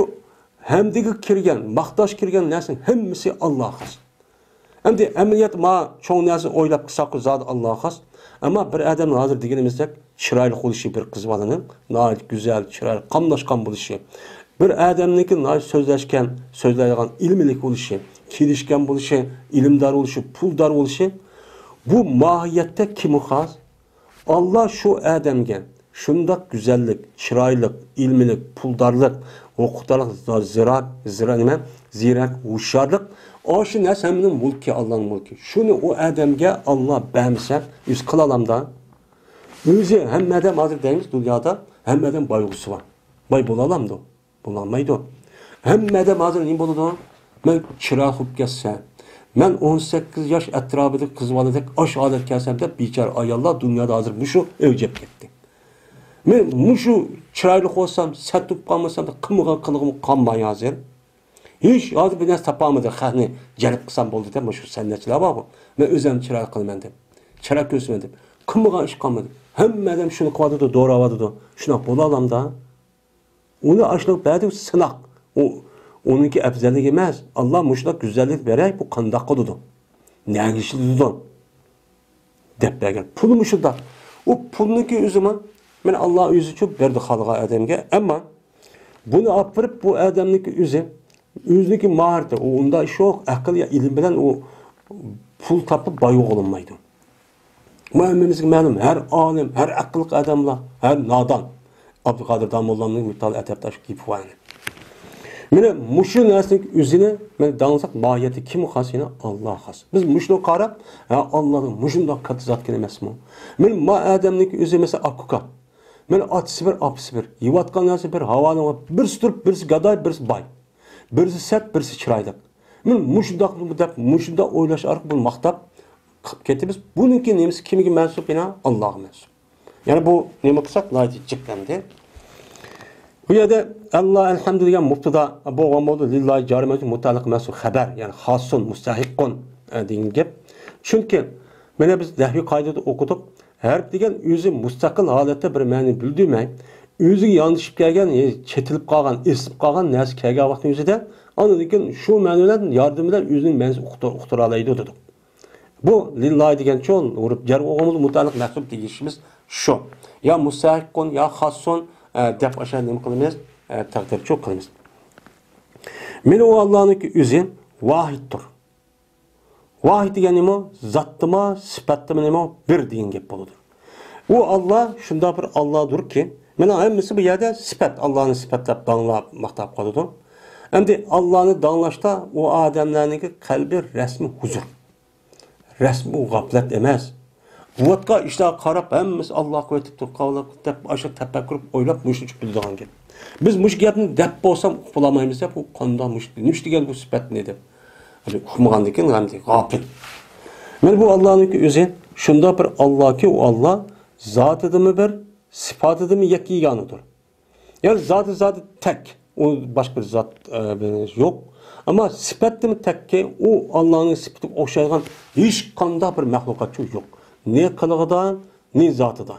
ھەمدىگە كىرگەن، ماختاش كىرگەن نەرسىنىڭ ھەممىسى ئاللاغا خاس. ئەمدى ئەمەلىيەتتە ما چوڭ نەرسىنى ئويلاپ قىلساققۇ زادى ئاللاغا خاس. ئەمما بىر ئادەمنىڭ ھازىر دېگىنىمىزدەك چىرايلىق بولۇشى، بىر قىز بالىنىڭ ناھايىتى گۈزەل، چىرايلىق، قاملاشقان بولۇشى، بىر ئادەمنىڭكى ناھايىتى سۆزلەشكەن، سۆزلەيدىغان ئىلمىلىك بولۇشى، كېلىشكەن بولۇشى، ئىلىمدار بولۇشى، پۇلدار بولۇشى، بۇ ماھىيەتتە كىمگە خاس؟ ئاللا شۇ ئادەمگە، شۇنداق گۈزەللىك، چىرايلىق، ئىلمىلىك، پۇلدارلىق، ھوقۇقدارلىق، زىراك، زىرا نېمە؟ زېرەك، ھوشيارلىق. ئاشۇ نەرسە ھەممىنىڭ مۈلكى، ئاللانىڭ مۈلكى. شۇنى ئۇ ئادەمگە ئاللا بەرمىسە، ئۆزى قىلالامدا؟ ئۆزى ھەممە ئادەم ھازىر دەيمىز، دۇنيادا ھەممە ئادەم بايغۇسى بار. باي بولالامدۇ؟ بولالمايدۇ. ھەممە ئادەم ھازىر نېمە بولىدۇ؟ مەن چىرايلىق بولۇپ كەتسەم، مەن ئون سەككىز ياش ئەتراپىدىكى قىز بالىدەك ئاشۇ ھالەتكە كەلسەم دەپ بىچارە ئاياللار دۇنيادا ھازىر مۇشۇ ئۆلچەپ كەتتى. مەن مۇشۇ چىرايلىق بولسام، سەت بولۇپ قالمىسام دەپ قىلمىغان قىلىقىم قالماي ھازىر. ھېچ ھازىر بىر نەرسە تاپالمىدى، خەقنى جەلپ قىلسام بولدى دەپ مۇشۇ سەنئەتچىلەر بارغۇ. مەن ئۆزۈم چىرايلىق قىلىمەن دەپ، چىرايلىق كۆرسىمەن دەپ قىلمىغان ئىش قالمىدى. ھەممە ئادەم شۇنى قىلىۋاتىدۇ، دوراۋاتىدۇ. شۇنداق بولالامدا؟ ئۇنى ئاشۇنداق بەردى سىناق. ئۇ، ئۇنىڭكى ئەپزەللىكى ئەمەس. ئاللا مۇشۇنداق گۈزەللىك بەرەي، بۇ قانداق قىلىدۇ؟ نەگە ئىشلىتىدۇ؟ دەپ بەرگەن. پۇلمۇ شۇنداق. ئۇ پۇلنىڭكى ئۆزىمۇ، مەن ئاللا ئۆزىچۇ بەردى خالىغان ئادەمگە. ئەمما بۇنى ئاپىرىپ بۇ ئادەمنىڭكى ئۆزى، ئۆزىنىڭكى ماھارىتى، ئۇ ئۇنداق ئىش يوق، ئەقىل يا ئىلىم بىلەن ئۇ پۇل تاپىپ باي بولالمايدۇ. بۇ ھەممىمىزگە مەلۇم، ھەر ئالىم، ھەر ئەقىللىق ئادەملەر، ھەر نادان. ئابدۇقادىر داموللامنىڭ مىسالى ئەتەپتە شۇ گېپى بار. مانا مۇشۇ نەرسىنىڭ ئۆزىنى مانا داڭلىساق، ماھىيەتتە كىمگە خاس؟ يەنە ئاللاغا خاس. بىز مۇشۇنى قاراپ، ھە، ئاللا مۇشۇنداق كاتتا زاتكەن ئەمەسمۇ؟ مانا ما ئادەمنىڭكى ئۆزى، مەسىلەن، ئاكا ئۇكا. مانا ئاتىسى بىر، ئاپىسى بىر. يەۋاتقان نەرسە بىر، ھاۋانىڭ بىرسى تۇرۇپ، بىرسى گاداي، بىرسى باي. بىرسى سەت، بىرسى چىرايلىق. مانا مۇشۇنداق دەپ، مۇشۇنداق ئويلاش ئارقىلىق بۇنى ماختاپ قىلىپ كېتىمىز. بۇنىڭكى نېمىسى كىمگە مەنسۇپ؟ يەنە ئاللاغا مەنسۇپ. يەنى بۇ نېمە قىلساق ناھايىتى جىق ئەمدى. بۇ يەردە ئاللا ئەلھەمدۇ دېگەن مۇبتىدا بولغان بولىدۇ. لىللاھى جارى مەجرۇر مۇتەئەللىق مەنسۇب خەبەر، يەنى خاسسۇن، مۇستەھىققۇن، ئە، دېگەن گەپ. چۈنكى مانا بىز نەھۋىي قائىدىدە ئوقۇدۇق. ھەرپ دېگەن ئۆزى مۇستەقىل ھالەتتە بىر مەنىنى بىلدۈرمەي، ئۆزىگە ياندىشىپ كەلگەن، يەنى چېتىلىپ قالغان، ئېسىپ قالغان نەرسە كەلگەن ۋاقىتنىڭ ئۆزىدە، ئاندىن كېيىن شۇ مەنە بىلەن ياردىمى بىلەن ئۆزىنىڭ مەنىسىنى ئۇقتۇ-، ئۇقتۇرالايدۇ دېدۇق. بۇ لىللاھى دېگەنچۇ، ئۇرۇپ جەر بولغان بولىدۇ، مۇتەئەللىق مەنسۇب دېيىشىمىز شۇ. يا مۇستەھىققۇن، يا خاسسۇن، ئە، دەپ ئاشۇ نېمە قىلىمىز؟ ئە، تەقدىرچۇ قىلىمىز. مانا ئۇ ئاللانىڭكى ئۆزى ۋاھىدتۇر. ۋاھىد دېگەن نېمە؟ زاتتىمۇ، سۈپەتتىمۇ نېمە؟ بىر دېگەن گەپ بولىدۇ. ئۇ ئاللا شۇنداق بىر ئاللادۇركى، مانا ھەممىسى بۇ يەردە سۈپەت، ئاللانى سۈپەتلەپ، داڭلاپ، ماختاپ قالىدۇ. ئەمدى ئاللانى داڭلاشتا ئۇ ئادەملەرنىڭكى قەلبى رەسمىي ھۇزۇر. رەسمىي ئۇ غەپلەت ئەمەس. بوۋاتقا ئىشلارغا قاراپ، ھەممىسى ئاللا قويۇۋېتىپتۇ، قاۋلاپ دەپ، ئاشۇ تەپەككۇر ئويلاپ، مۇشۇنچە بىلىدىغان گەپ. بىز مۇشۇ گەپنى دەپ بولسام ئۇقۇپ بولالمايمىز دەپ، ئۇ قانداق مۇشۇ، نېمىش دېگەن بۇ سۈپەتنى دەپ. ھەمدە ئۇقمىغاندىن كېيىن ھەمدە غاپىل. مانا بۇ ئاللانىڭكى ئۆزى شۇنداق بىر ئاللاكى، ئۇ ئاللا زاتىدىمۇ بىر، سىپاتىدىمۇ يەككە يېگانىدۇر. يەنى زاتى، زاتى تەك. ئۇ باشقا بىر زات، ئە، بىر يوق. ئەمما سۈپەتتىمۇ تەككى، ئۇ ئاللانىڭ سۈپىتىگە ئوخشايدىغان ھېچقانداق بىر مەخلۇقاتچۇ يوق. نى قىلىقىدا، نى زاتىدا.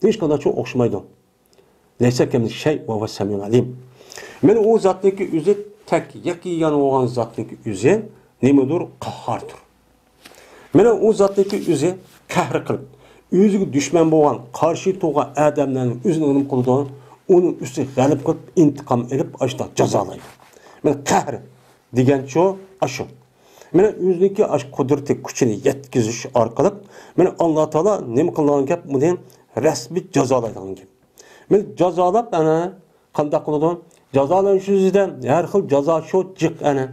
ھېچقانداقچۇ ئوخشىمايدۇ. لەيسە كەمىسلىھى شەي ۋە ھۇۋە سەمىئۇل ئەلىم. مانا ئۇ زاتنىڭكى ئۆزى تەك، يەككە يېگانە بولغان زاتنىڭكى ئۆزى نېمىدۇر؟ قاھھاردۇر. مانا ئۇ زاتنىڭكى ئۆزى قەھر قىلىپ، ئۆزىگە دۈشمەن بولغان، قارشى تۇرغان ئادەملەرنى ئۆزىنىڭ نېمە قىلىدۇ؟ ئۇنىڭ ئۈستىگە غەلىبە قىلىپ، ئىنتىقام ئېلىپ، ئاشۇنداق جازالايدۇ. مانا قەھر دېگەنچۇ ئاشۇ. مانا ئۆزىنىڭكى ئاشۇ قۇدرىتى، كۈچىنى يەتكۈزۈش ئارقىلىق، مانا ئاللا تائالا نېمە قىلىدىغان گەپ؟ بۇنى رەسمىي جازالايدىغان گەپ. مانا جازالاپ، ئەنە، قانداق قىلىدۇ؟ جازالىنىش يۈزىدە ھەر خىل جازا شۇ جىق، ئەنە.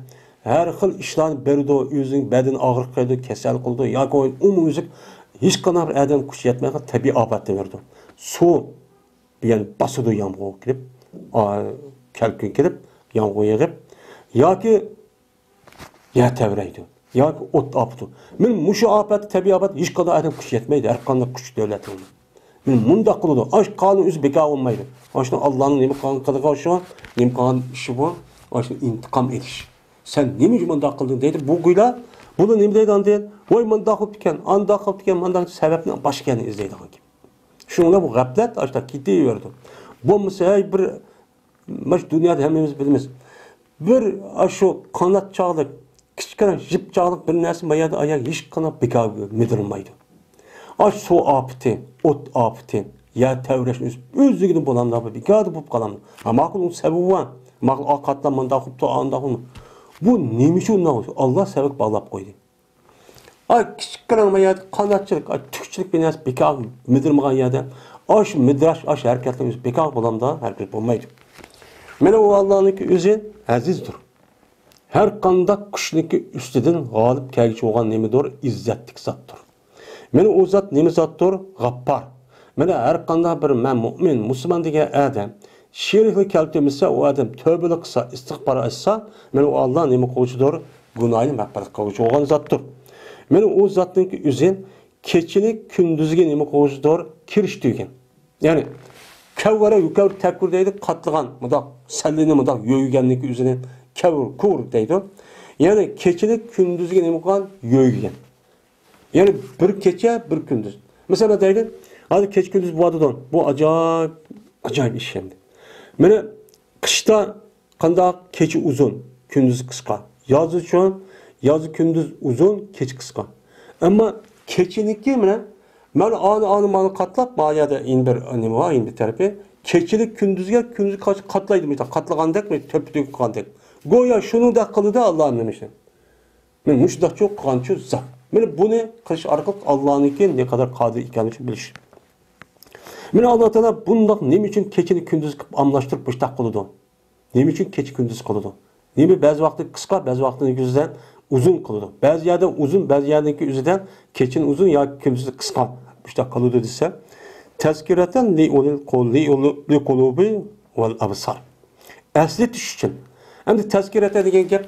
ھەر خىل ئىشلارنى بېرىدۇ، ئۆزىنىڭ بەدىنى ئاغرىق قىلىدۇ، كېسەل قىلىدۇ، ياكى ئۇمۇ ئۆزى ھېچقانداق بىر ئادەم كۈچى يەتمەيدىغان تەبىئىي ئاپەتنى بېرىدۇ. سۇ، يەنى باسىدۇ يامغۇر كېلىپ، ئا، كەلكۈن كېلىپ، يامغۇر يېغىپ، ياكى يەر تەۋرەيدۇ ياكى ئوت ئاپىتى. مانا مۇشۇ ئاپەت، تەبىئىي ئاپەت ھېچقانداق ئادەم كۈچى يەتمەيدۇ، ھەرقانداق كۈچ دۆلەتنىڭ. مانا مۇنداق قىلىدۇ. ئاشۇ قانۇن ئۆزى بىكار بولمايدۇ. ئاشۇنى ئاللانىڭ نېمە قىلغان قىلىقى شۇ، نېمە قىلغان ئىشى بۇ، ئاشۇنى ئىنتىقام ئېلىش. سەن نېمە ئۈچۈن مۇنداق قىلدىڭ دەيدۇ. بۇ گويلا، بۇنى نېمە دەيدۇ ئاندىن؟ ۋاي مۇنداق بولۇپتىكەن، ئانداق قىلىپتىكەن، مانداق سەۋەبنى باشقا يەردىن ئىزدەيدىغان گەپ. شۇنىڭ بىلەن بۇ غەپلەت ئاشۇنداق كېتىۋېرىدۇ. بولمىسا، ھەي، بىر مانا شۇ دۇنيادا ھەممىمىز بىلىمىز. بىر ئاشۇ قانات چاغلىق، كىچىككىنە يىپ چاغلىق بىر نەرسە ما يەردە ئاياغ ھېچقانداق بىكار مىدىرلىمايدۇ. ئاشۇ سۇ ئاپىتى، ئوت ئاپىتى، يەر تەۋرەشنى ئۆز، ئۆزلۈكىدىن بولامدۇ، بىكار بولۇپ قالامدۇ؟ ھە، ماقۇل، ئۇنىڭ سەۋەبى بار. ماقۇل، ئا قاتلام مانداق قىپتۇ، ئانداق قىپتۇ. بۇ نېمە ئۈچۈن ئۇنداق بولسا؟ ئاللا سەۋەب باغلاپ قويدى. ئاي، كىچىككىنە ما يەردە قاناتچىلىق، ئاي، تۈكچىلىك بىر نەرسە بىكار مىدىرلىمىغان يەردە ئاش مىدراش، ئاش ھەرىكەتلەر ئۆزى بىكار بولامدا، ھەرگىز بولمايدۇ. مانا ئۇ ئاللانىڭكى ئۆزى ئەزىزدۇر. ھەر قانداق كۈچنىڭكى ئۈستىدىن غالىب كەلگۈچى بولغان نېمىدۇر؟ ئىززەتلىك زاتتۇر. مانا ئۇ زات نېمە زاتتۇر؟ غاپپار. مانا ھەر قانداق بىر مەن مۇئمىن، مۇسۇلمان دېگەن ئادەم شېرىكلىك كەلتۈرمىسە، ئۇ ئادەم تۆبىلىك قىلسا، ئىستىغپار ئېيتسا، مانا ئۇ ئاللا نېمە قىلغۇچىدۇر؟ گۇناھىنى مەغپىرەت قىلغۇچى بولغان زاتتۇر. مانا ئۇ زاتنىڭكى ئۆزى كېچىنى كۈندۈزگە نېمە قىلغۇچىدۇر؟ كىرىشتۈرگەن. يەنى كەۋۋەرە يۇكەۋۋەر تەكۋىر دەيدۇ، قاتلىغان، مۇنداق سەللىنى مۇنداق يۆگىگەننىكى ئۆزىنى كەۋۋەر، كۇۋۋەر دەيدۇ. يەنى كېچىنى كۈندۈزگە نېمە قىلغان؟ يۆگىگەن. يەنى بىر كېچە، بىر كۈندۈز. مەسىلەن، دەيلى، ھازىر كېچە كۈندۈز بولۇۋاتىدۇ. بۇ ئاجايىپ، ئاجايىپ ئىش ئەمدى. مانا قىشتا قانداق؟ كېچە ئۇزۇن، كۈندۈز قىسقا. يازچۇ، يازى كۈندۈز ئۇزۇن، كېچە قىسقا. ئەمما كېچىنىڭكى مانا، مانا ئانى، ئانى، مانا قاتلاپ، ما يەردە يەنە بىر نېمە بار، يەنە بىر تەرىپى. كېچىنى كۈندۈزگە، كۈندۈزگە قارشى قاتلايدۇ، مۇشۇنداق قاتلىغاندەك، مۇشۇ تۆپە-تۆگۈك قىلغاندەك. گويا شۇنىڭدەك قىلىدۇ ئاللا نېمە ئىشنى. مەن مۇشۇنداقچۇ قىلغانچۇ زات. مانا بۇنى قىلىش ئارقىلىق ئاللانىڭكى نەقەدەر قادىر ئىكەنلىكىنى بىلىش. مانا ئاللا تائالا بۇنداق نېمە ئۈچۈن كېچىنى كۈندۈزگە قىلىپ ئالماشتۇرۇپ مۇشۇنداق قىلىدۇ؟ نېمە ئۈچۈن كېچە كۈندۈز قىلىدۇ؟ نېمە بەزى ۋاقىتتا قىسقا، بەزى ۋاقىتتا ئۆزىدە ئۇزۇن قىلىدۇ؟ بەزى يەردە ئۇزۇن، بەزى يەردىكى ئۆزىدە كېچىنى ئۇزۇن ياكى كۈندۈزنى قىسقا مۇشۇنداق قىلىدۇ دېسە، تەزكىرەتەن لىئۇلىل قۇ-، لىئۇلۇ-، لىقۇلۇبى ۋەل ئەبسار. ئەسلىتىش ئۈچۈن. ئەمدى تەزكىرەتەن دېگەن گەپ،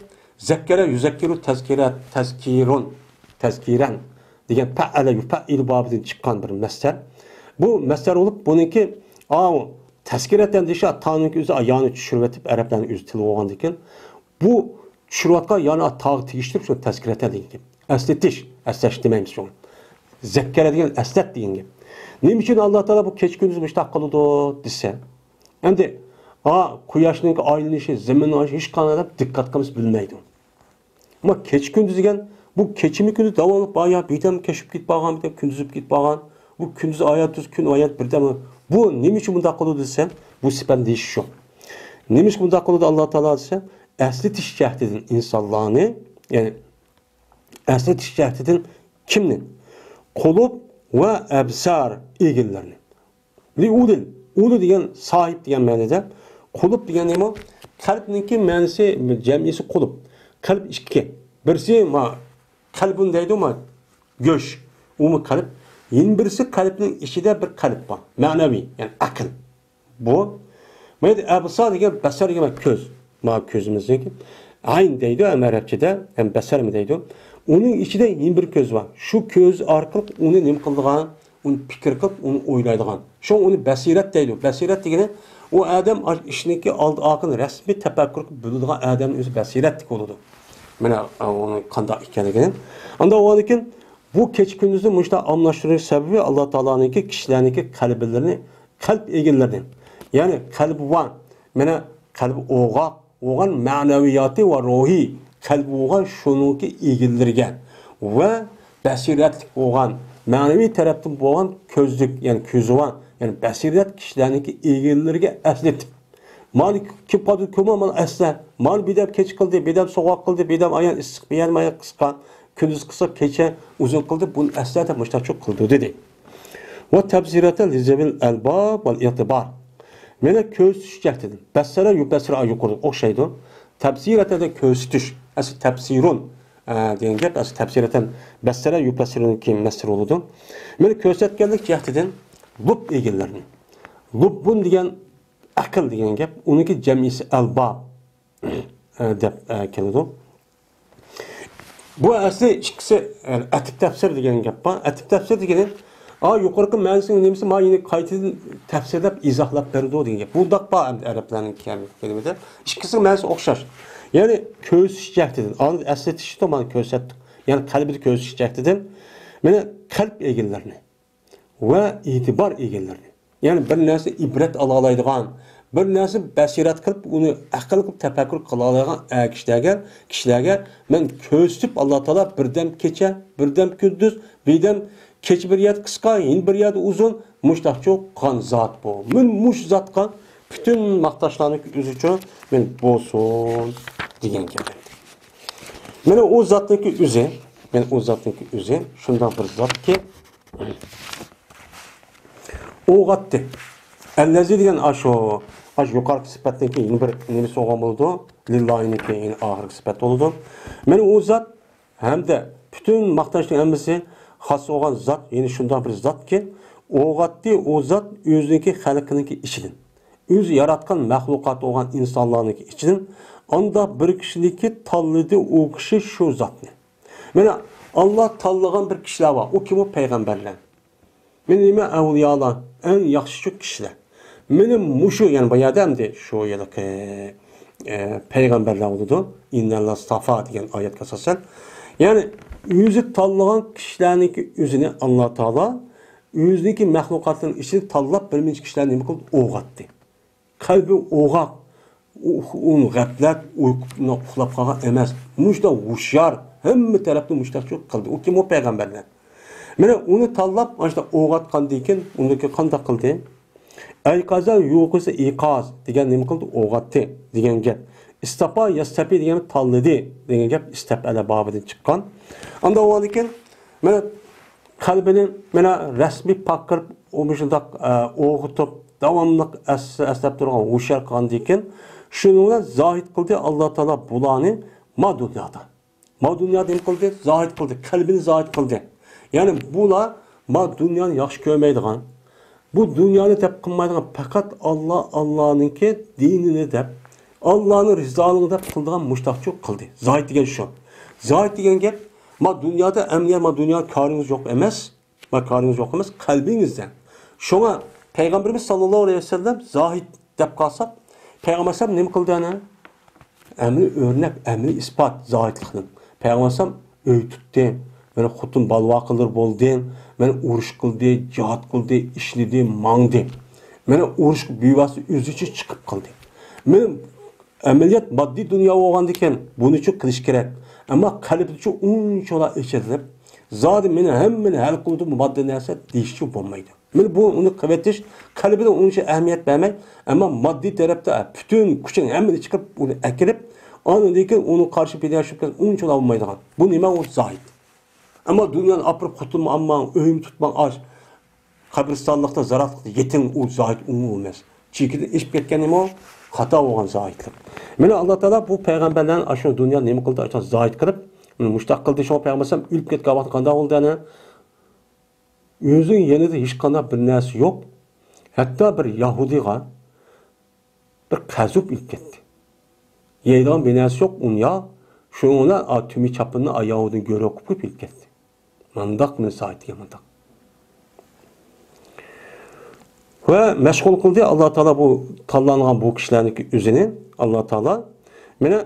زەككەرە يۇزەككىرۇ، تەزكىرە، تەزكىرۇن، تەزكىرەن دېگەن پەئەلە يۇفەئىلۇ بابىدىن چىققان بىر مەسدەر. بۇ مەسدەر بولۇپ، بۇنىڭكى، ئاۋۇ، تەزكىرەتەن دېيىش، تانىڭكى ئۆزى يانى چۈشۈرۈۋېتىپ، ئەرەبلەرنىڭ ئۆزى تىلى بولغاندىكىن، بۇ چۈشۈرۈۋاتقان يانى تاغا تېگىشتۈرۈپ، شۇ تەزكىرەتەن دېگەن گەپ. ئەسلىتىش، ئەسلەش دېمەيمىز شۇڭا. زەككەرە دېگەن ئەسلەت دېگەن گەپ. نېمە ئۈچۈن ئاللا تائالا بۇ كېچە كۈندۈز مۇشۇنداق قىلىدۇ دېسە، ئەمدى، ھا، قۇياشنىڭكى ئايلىنىشى، زېمىننىڭ ئايلىنىشى ھېچقانداق ئادەم دىققەت قىلمىسا بىلمەيدۇ. ئەمما كېچە كۈندۈز دېگەن، بۇ كېچىمۇ كۈندۈز داۋاملىق بار يا، بىردەم كەچ بولۇپ كېتىپ قالغان، بىردەم كۈندۈز بولۇپ كېتىپ قالغان. بۇ كۈندۈز ئايات تۈز، كۈن ئايات بىردەم. بۇ نېمە ئۈچۈن بۇنداق قىلىدۇ دېسەم، بۇ سۈپەتنى دېيىش شۇ. نېمە ئۈچۈن بۇنداق قىلىدۇ ئاللا تائالا دېسە، ئەسلىتىش جەھىتىدىن ئىنسانلارنى، يەنى ئەسلىتىش جەھىتىدىن كىمنى؟ قۇلۇب ۋە ئەبسار ئىگىلىرىنى. لىئۇلىل، ئۇلۇ دېگەن ساھىب دېگەن مەنىدە. قۇلۇب دېگەن نېمە؟ قەلبنىڭكى مەنىسى، جەمئىسى قۇلۇب. قەلب ئىككى. بىرسى ما قەلبۇن دەيدۇ، ما گۆش. ئۇمۇ قەلب. يەنە بىرسى قەلبنىڭ ئىچىدە بىر قەلب بار. مەنىۋى، يەنى ئەقىل. بۇ. ما يەردە ئەبسار دېگەن، بەسەر دېگەن كۆز. ما كۆزىمىزنىڭكى. ئەين دەيدۇ ھەم ئەرەبچىدە، ھەم بەسەرمۇ دەيدۇ. ئۇنىڭ ئىچىدە يەنە بىر كۆز بار. شۇ كۆز ئارقىلىق ئۇنى نېمە قىلىدىغان؟ ئۇنى پىكىر قىلىپ، ئۇنى ئويلايدىغان. شۇڭا ئۇنى بەسىرەت دەيدۇ. بەسىرەت دېگىنى ئۇ ئادەم ئىشنىڭكى ئالدى ئارقىنى رەسمىي تەپەككۇر قىلىپ بىلىدىغان ئادەمنىڭ ئۆزى بەسىرەتلىك بولىدۇ. مانا ئۇنىڭ قانداق ئىكەنلىكىنى. ئاندىن ئۇنىڭدىن كېيىن بۇ كېچە كۈندۈزنى مۇشۇنداق ئالماشتۇرۇش سەۋەبى ئاللا تائالانىڭكى كىشىلەرنىڭكى قەلبلىرىنى، قەلب ئىگىلىرىنى، يەنى قەلبى بار، مانا قەلبى ئوغاق، بولغان مەنەۋىياتى ۋە روھى قەلبى بولغان شۇنىڭكى ئىگىلىرىگە ۋە بەسىرەتلىك بولغان، مەنىۋى تەرەپتىن بولغان كۆزلۈك، يەنى كۆزى بار، يەنى بەسىرەت كىشىلەرنىڭكى ئىگىلىرىگە ئەسلىتىپ، مانا كېلىپ قالدى، كۆمە مانا ئەسلە، مانا بىردەم كېچە قىلدى، بىردەم سوغۇق قىلدى، بىردەم ئايان ئىسسىق، بىردەم ئايان قىسقا، كۈندۈز قىسقا، كېچە ئۇزۇن قىلدى، بۇنى ئەسلە دەپ مۇشتاچۇ قىلدى دېدى. ۋە تەبسىرەتە لىزەۋىل ئەلباب ۋەل ئىتىبار. مانا كۆرسىتىش جەھىتىدىن. بەسسەرە يۇبەسسىرۇ يۇقىرىدا ئوخشايدۇ. تەبسىرەتەدە كۆرسىتىش. ئەسلى تەبسىرۇن، ئە، دېگەن گەپ، ئەسلى تەبسىرەتەن بەسسەرە يۇبەسسىرۇنىڭ كېيىن مەسدەر بولىدۇ. مانا كۆرسەتكەنلىك جەھىتىدىن لۇب ئىگىلىرىنى. لۇببۇن دېگەن ئەقىل دېگەن گەپ. ئۇنىڭكى جەمئىسى ئەلباب، ئە، دەپ، ئە، كېلىدۇ. بۇ ئەسلى ئىككىسى، ئەتىپ تەپسىر دېگەن گەپ بار. ئەتىپ تەپسىر دېگىنى، ئا، يۇقىرىقى مەنىسىنىڭ نېمىسى، ما يەنە قايتىدىن تەپسىرلەپ ئىزاھلاپ بەردۇ دېگەن گەپ. بۇنداق بار ئەمدى ئەرەبلەرنىڭ كەلىمىدە. ئىككىسىنىڭ مەنىسى ئوخشاش. يەنى كۆرسىتىش جەھىتىدىن، ئاندىن ئەسلىتىشتۇ، مانا كۆرسەتتۇق. يەنى قەلبىدە كۆرسىتىش جەھىتىدىن، مانا قەلب ئىگىلىرىنى ۋە ئېتىبار ئىگىلىرىنى. يەنى بىر نەرسە ئىبرەت ئالالايدىغان، بىر نەرسە بەسىرەت قىلىپ، ئۇنى ئەقىل قىلىپ تەپەككۇر قىلالايدىغان، ئە، كىشىلەرگە، كىشىلەرگە مەن كۆرسىتىپ، ئاللا تائالا بىردەم كېچە، بىردەم كۈندۈز، بىردەم كېچە بىر يەردە قىسقا، يەنە بىر يەردە ئۇزۇن، مۇشتاقچۇ قىلغان زات بۇ. مەن مۇشۇ زاتقا پۈتۈن ماختاشلارنىڭ ئۆزىچۇ مەن بولسۇن دېگەن گەپ. مانا ئۇ زاتنىڭكى ئۆزى، مانا ئۇ زاتنىڭكى ئۆزى شۇنداق بىر زاتكى، ئوغاتتى. ئەللەزى دېگەن ئاشۇ، ئاشۇ يۇقىرىقى سۈپەتنىڭكى يەنە بىر نېمىسى بولغان بولىدۇ. لىللاھىنىڭكى يەنە ئاخىرقى سۈپەت بولىدۇ. مانا ئۇ زات ھەمدە پۈتۈن ماختاشنىڭ ھەممىسى خاس بولغان زات، يەنى شۇنداق بىر زاتكى، ئوغاتتى ئۇ زات ئۆزىنىڭكى خەلقىنىڭكى ئىچىدىن. ئۆزى ياراتقان مەخلۇقات بولغان ئىنسانلارنىڭكى ئىچىدىن ئانداق بىر كىشىنىڭكى تاللىدى ئۇ كىشى شۇ زاتنى. مانا، ئاللا تاللىغان بىر كىشىلەر بار. ئۇ كىم؟ ئۇ پەيغەمبەرلەر. مانا نېمە ئەۋلىيالار، ئەڭ ياخشىچۇ كىشىلەر. مانا مۇشۇ، يەنى بۇ يەردە ئەمدى شۇ ھېلىقى، ئە، پەيغەمبەرلەر بولىدۇ. ئىننەللا ستافا دېگەن ئايەتكە ئاساسەن. يەنى ئۆزى تاللىغان كىشىلەرنىڭكى ئۆزىنى ئاللا تائالا ئۆزىنىڭكى مەخلۇقاتلىرىنىڭ ئىچىدىن تاللاپ بىر نەچچە كىشىلەرنى نېمە قىلدى؟ ئوغاتتى. قەلبى ئوغاق، ئۇ-، ئۇ غەپلەت، ئۇيقۇ-، ئۇخلاپ قالغان ئەمەس. مۇشۇنداق ھوشيار، ھەممە تەرەپنى مۇشۇنداق قىلدى. ئۇ كىم؟ ئۇ پەيغەمبەرلەر. مانا ئۇنى تاللاپ، مانا شۇنداق ئوغاتقاندىن كېيىن، ئۇندىن كېيىن قانداق قىلدى؟ ئەيقازا يۇقىزا ئىقاز دېگەن نېمە قىلدى؟ ئوغاتتى دېگەن گەپ. ئىستاپا ياستاپى دېگەن تاللىدى دېگەن گەپ ئىستەپئەلە بابىدىن چىققان. ئاندىن ئۇنىڭدىن كېيىن مانا قەلبىنى مانا رەسمىي پاك قىلىپ، ئۇ مۇشۇنداق، ئە، ئوغۇتۇپ، داۋاملىق ئەس-، ئەسلەپ تۇرغان، ھوشيار قىلغاندىن كېيىن، شۇنىڭ بىلەن زاھىد قىلدى ئاللا تائالا بۇلارنى ما دۇنيادا. ما دۇنيادا نېمە قىلدى؟ زاھىد قىلدى، قەلبىنى زاھىد قىلدى. يەنى بۇلار ما دۇنيانى ياخشى كۆرمەيدىغان، بۇ دۇنيانى دەپ قىلمايدىغان، پەقەت ئاللا، ئاللانىڭكى دىنىنى دەپ، ئاللانىڭ رىزالىقىنى دەپ قىلىدىغان مۇشتاقچۇ قىلدى. زاھىد دېگەن شۇ. زاھىد دېگەن گەپ، ما دۇنيادا ئەمدى ما دۇنيا كارىڭىز يوق ئەمەس. ما كارىڭىز يوق ئەمەس، قەلبىڭىزدە. شۇڭا پەيغەمبىرىمىز ساللاللاھۇ ئەلەيھى ۋەسەللەم زاھىد دەپ قالساق، پەيغەمبەر ئەلەيھىسسالام نېمە قىلدى ئەنە؟ ئەمەلىي ئۆرنەك، ئەمەلىي ئىسپات زاھىدلىقنىڭ. پەيغەمبەر ئەلەيھىسسالام ئۆي تۇتتى، مانا خوتۇن بالىۋاقىلىرى بولدى، مانا ئۇرۇش قىلدى، جىھاد قىلدى، ئىشلىدى، ماڭدى. مانا ئۇرۇشقا بىۋاسىتە ئۆزىچە چىقىپ قالدى. مانا ئەمەلىيەت ماددىي دۇنيا بولغاندىكىن بۇنىچۇ قىلىش كېرەك. ئەمما قەلبىچۇ ئۇنچىۋالا ئېچىلىپ، زادى مېنى ھەممىنى ھەل قىلىدۇ بۇ ماددىي نەرسە دېيىشچۇ بولمايدۇ. مانا بۇ ئۇنى قىلىۋېتىش، قەلبىدە ئۇنچە ئەھمىيەت بەرمەي، ئەمما ماددىي تەرەپتە پۈتۈن كۈچىڭ ھەممىنى چىقىرىپ ئۇنى ئەكىرىپ، ئاندىن كېيىن ئۇنىڭ قارشى پىدائىيلىشىپ كەتسە ئۇنچىۋالا بولمايدىغان. بۇ نېمە؟ ئۇ زاھىد. ئەمما دۇنيانى ئاپىرىپ قۇتۇلما ئالماڭ، ئۆيمۇ تۇتماڭ، ئاش. قەبرىستانلىقتا زاراتلىقتا يېتىڭ، ئۇ زاھىد ئۇ ئەمەس. چېكىدىن ئېشىپ كەتكەن نېمە ئۇ؟ خاتا بولغان زاھىدلىق. مانا ئاللا تائالا بۇ پەيغەمبەرلەرنى ئاشۇ دۇنيا نېمە قىلدى؟ ئاشۇ زاھىد قىلىپ، مۇشتاق قىلدى. شۇڭا پەيغەمبەر ئەلەيھىسسالام ئۆلۈپ كەتكەن ۋاقتى قانداق بولدى ئەنە؟ ئۆزىنىڭ يېنىدا ھېچقانداق بىر نەرسە يوق. ھەتتا بىر يەھۇدىيغا بىر قەزۇپ ئېلىپ كەتتى. يەيدىغان بىر نەرسە يوق، ئۇن يا. شۇنىڭ بىلەن ئا تۈمى چاپىنىنى ئا يەھۇدىينىڭ گۆرۈگە قويۇپ ئېلىپ كەتتى. مانداق مۇناسىۋەت دېگەن مانداق. ۋە مەشغۇل قىلدى ئاللا تائالا بۇ تاللانغان بۇ كىشىلەرنىڭكى ئۆزىنى. ئاللا تائالا مانا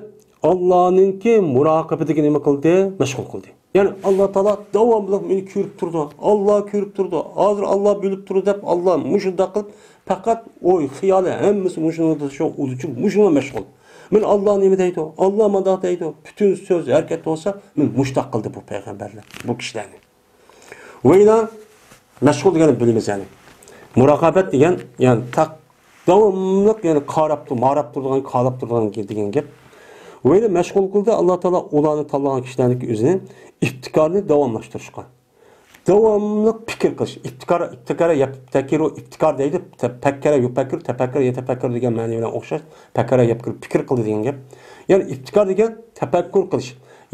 ئاللانىڭكى مۇراقىبىتىگە نېمە قىلدى؟ مەشغۇل قىلدى. يەنى ئاللا تائالا داۋاملىق مېنى كۆرۈپ تۇرىدۇ، ئاللا كۆرۈپ تۇرىدۇ، ھازىر ئاللا بىلىپ تۇرىدۇ دەپ ئاللا مۇشۇنداق قىلىپ پەقەت ئوي، خىيالى ھەممىسى مۇشۇنىڭدا شۇ ئۇدۇچۇ مۇشۇنىڭغا مەشغۇل. مانا ئاللا نېمە دەيدۇ؟ ئاللا مانداق دەيدۇ. پۈتۈن سۆز، ھەرىكەت بولسا، مانا مۇشۇنداق قىلدى بۇ پەيغەمبەرلەر، بۇ كىشىلەرنى. ۋەيلا مەشغۇل دېگەننى بىلىمىز يەنى. مۇراقابەت دېگەن، يەنى تاق-، داۋاملىق، يەنى قاراپ تۇر-، ماراپ تۇرىدىغان، قالاپ تۇرىدىغان گە-، دېگەن گەپ. ۋەيلا مەشغۇل قىلدى ئاللا تائالا ئۇلارنى تاللىغان كىشىلەرنىڭكى ئۆزىنى ئىپتىكارنى داۋاملاشتۇرۇشقا. داۋاملىق پىكىر قىلىش. ئىپتىكار، ئىپتىكارە يەپ-، تەكىرۇ ئىپتىكار دەيدۇ. تە-، پەككەرە يۇپەككىرۇ، تەپەككۇر يەتەپەككۇر دېگەن مەنە بىلەن ئوخشاش. پەككەرە يەپكىرۇ پىكىر قىلدى دېگەن گەپ. يەنى ئىپتىكار دېگەن تەپەككۇر قىلىش.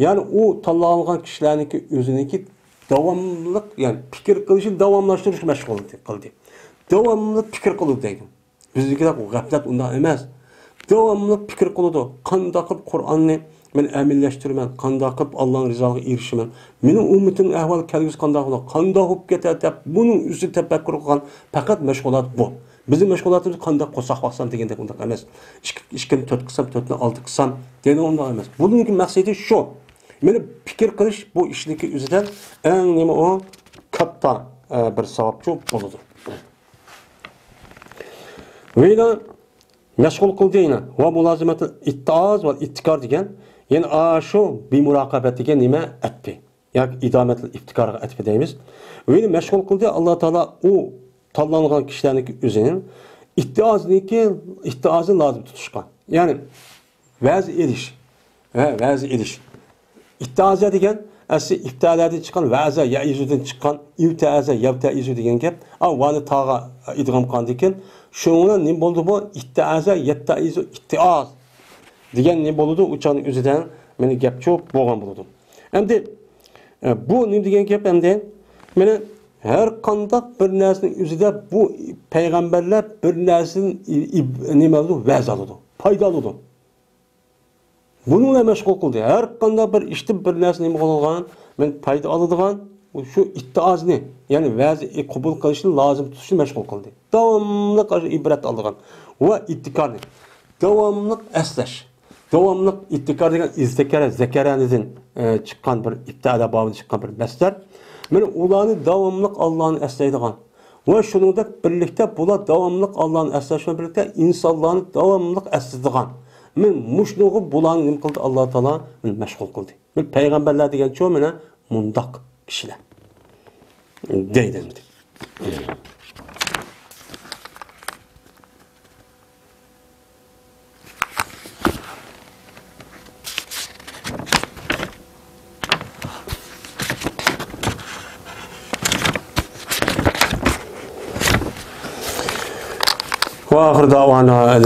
يەنى ئۇ تاللانغان كىشىلەرنىڭكى ئۆزىنىڭكى داۋاملىق، يەنى پىكىر قىلىشنى داۋاملاشتۇرۇشقا مەشغۇل قىلدى. داۋاملىق پىكىر قىلىدۇ دەيدۇ. بىزدىكىدەك غەپلەت ئۇنداق ئەمەس. داۋاملىق پىكىر قىلىدۇ. قانداق قىلىپ قۇرئاننى مەن ئەمەلىيلەشتۈرىمەن؟ قانداق قىلىپ ئاللانىڭ رىزالىقىغا ئېرىشىمەن؟ مېنىڭ ئۈممىتىمنىڭ ئەھۋالى كەلگۈسى قانداق بولىدۇ؟ قانداق بولۇپ كېتەر دەپ بۇنىڭ ئۈستىدە تەپەككۇر قىلغان پەقەت مەشغۇلات بۇ. بىزنىڭ مەشغۇلاتىمىز قانداق قورساق باقسام دېگەندەك ئۇنداق ئەمەس. ئىككى، ئىككىنى تۆت قىلسام، تۆتنى ئالتە قىلسام دېگەن ئۇنداق ئەمەس. بۇنىڭكى مەقسىتى شۇ. مېنى پىكىر قىلىش بۇ ئىشنىڭكى ئۆزىدىن ئەڭ نېمە ئۇ؟ كاتتا، ئە، بىر ساۋابچۇ بولىدۇ. ۋەيلا مەشغۇل قىلدى يەنە. ۋە مۇلازىمەتىل ئىتتىئاز ۋە ئىتتىكار دېگەن، يەنى ئاشۇ بىمۇراقابەت دېگەن نېمە ئەتتى. ياكى ئىدامەتىل ئىپتىكارغا ئەتىپ دەيمىز. ۋەيلا مەشغۇل قىلدى ئاللا تائالا ئۇ تاللانغان كىشىلەرنىڭكى ئۆزىنى ئىتتىئازنىڭكى، ئىتتىئازنى لازىم تۇتۇشقا. يەنى ۋەز ئېلىش. ھە، ۋەز ئېلىش. ئىتتىئازە دېگەن ئەسلى ئىپتەئەزەدىن چىققان ۋەزە يەئىزۇدىن چىققان ئىۋتەئەزە يەۋتەئىزۇ دېگەن گەپ. ئا، ۋانى تاغا ئىدغام قىلغاندىن كېيىن، شۇنىڭ بىلەن نېمە بولدى بۇ؟ ئىتتەئەزە يەتتەئىزۇ ئىتتىئاز دېگەن نېمە بولىدۇ؟ ئۇ چاغنىڭ ئۆزىدە مانا گەپ چوپ بولغان بولىدۇ. ئەمدى، ئە، بۇ نېمە دېگەن گەپ ئەمدى؟ مانا ھەر قانداق بىر نەرسىنىڭ ئۆزىدە بۇ پەيغەمبەرلەر بىر نەرسىدىن ئىب-، نېمە ئالىدۇ؟ ۋەز ئالىدۇ، پايدا ئالىدۇ. بۇنىڭ بىلەن مەشغۇل قىلدى. ھەر قانداق بىر ئىشتا بىر نەرسە نېمە قىلىدىغان، مەن پايدا ئالىدىغان شۇ ئىتتىئازنى، يەنى ۋەزى قوبۇل قىلىشنى لازىم تۇتۇشنى مەشغۇل قىلدى. داۋاملىق ئاشۇ ئىبرەت ئالىدىغان ۋە ئىتتىكارنى داۋاملىق ئەسلەش. داۋاملىق ئىتتىكار دېگەن ئىزتەكەرە، زەكەرەنىدىن، ئە، چىققان بىر ئىپتىئەلە بابىدىن چىققان بىر مەسدەر. مانا ئۇلارنى داۋاملىق ئاللانى ئەسلەيدىغان، ۋە شۇنىڭدەك بىرلىكتە بۇلار داۋاملىق ئاللانى ئەسلەش بىلەن بىرلىكتە ئىنسانلارنى داۋاملىق ئەسلىتىدىغان. مانا مۇشۇنىڭغا بۇلارنى نېمە قىلدى؟ ئاللا تائالا مانا مەشغۇل قىلدى. مانا پەيغەمبەرلەر دېگەنچۇ مانا مۇنداق كىشىلەر دەيدۇ ئەمدى. وآخر دعوانا أن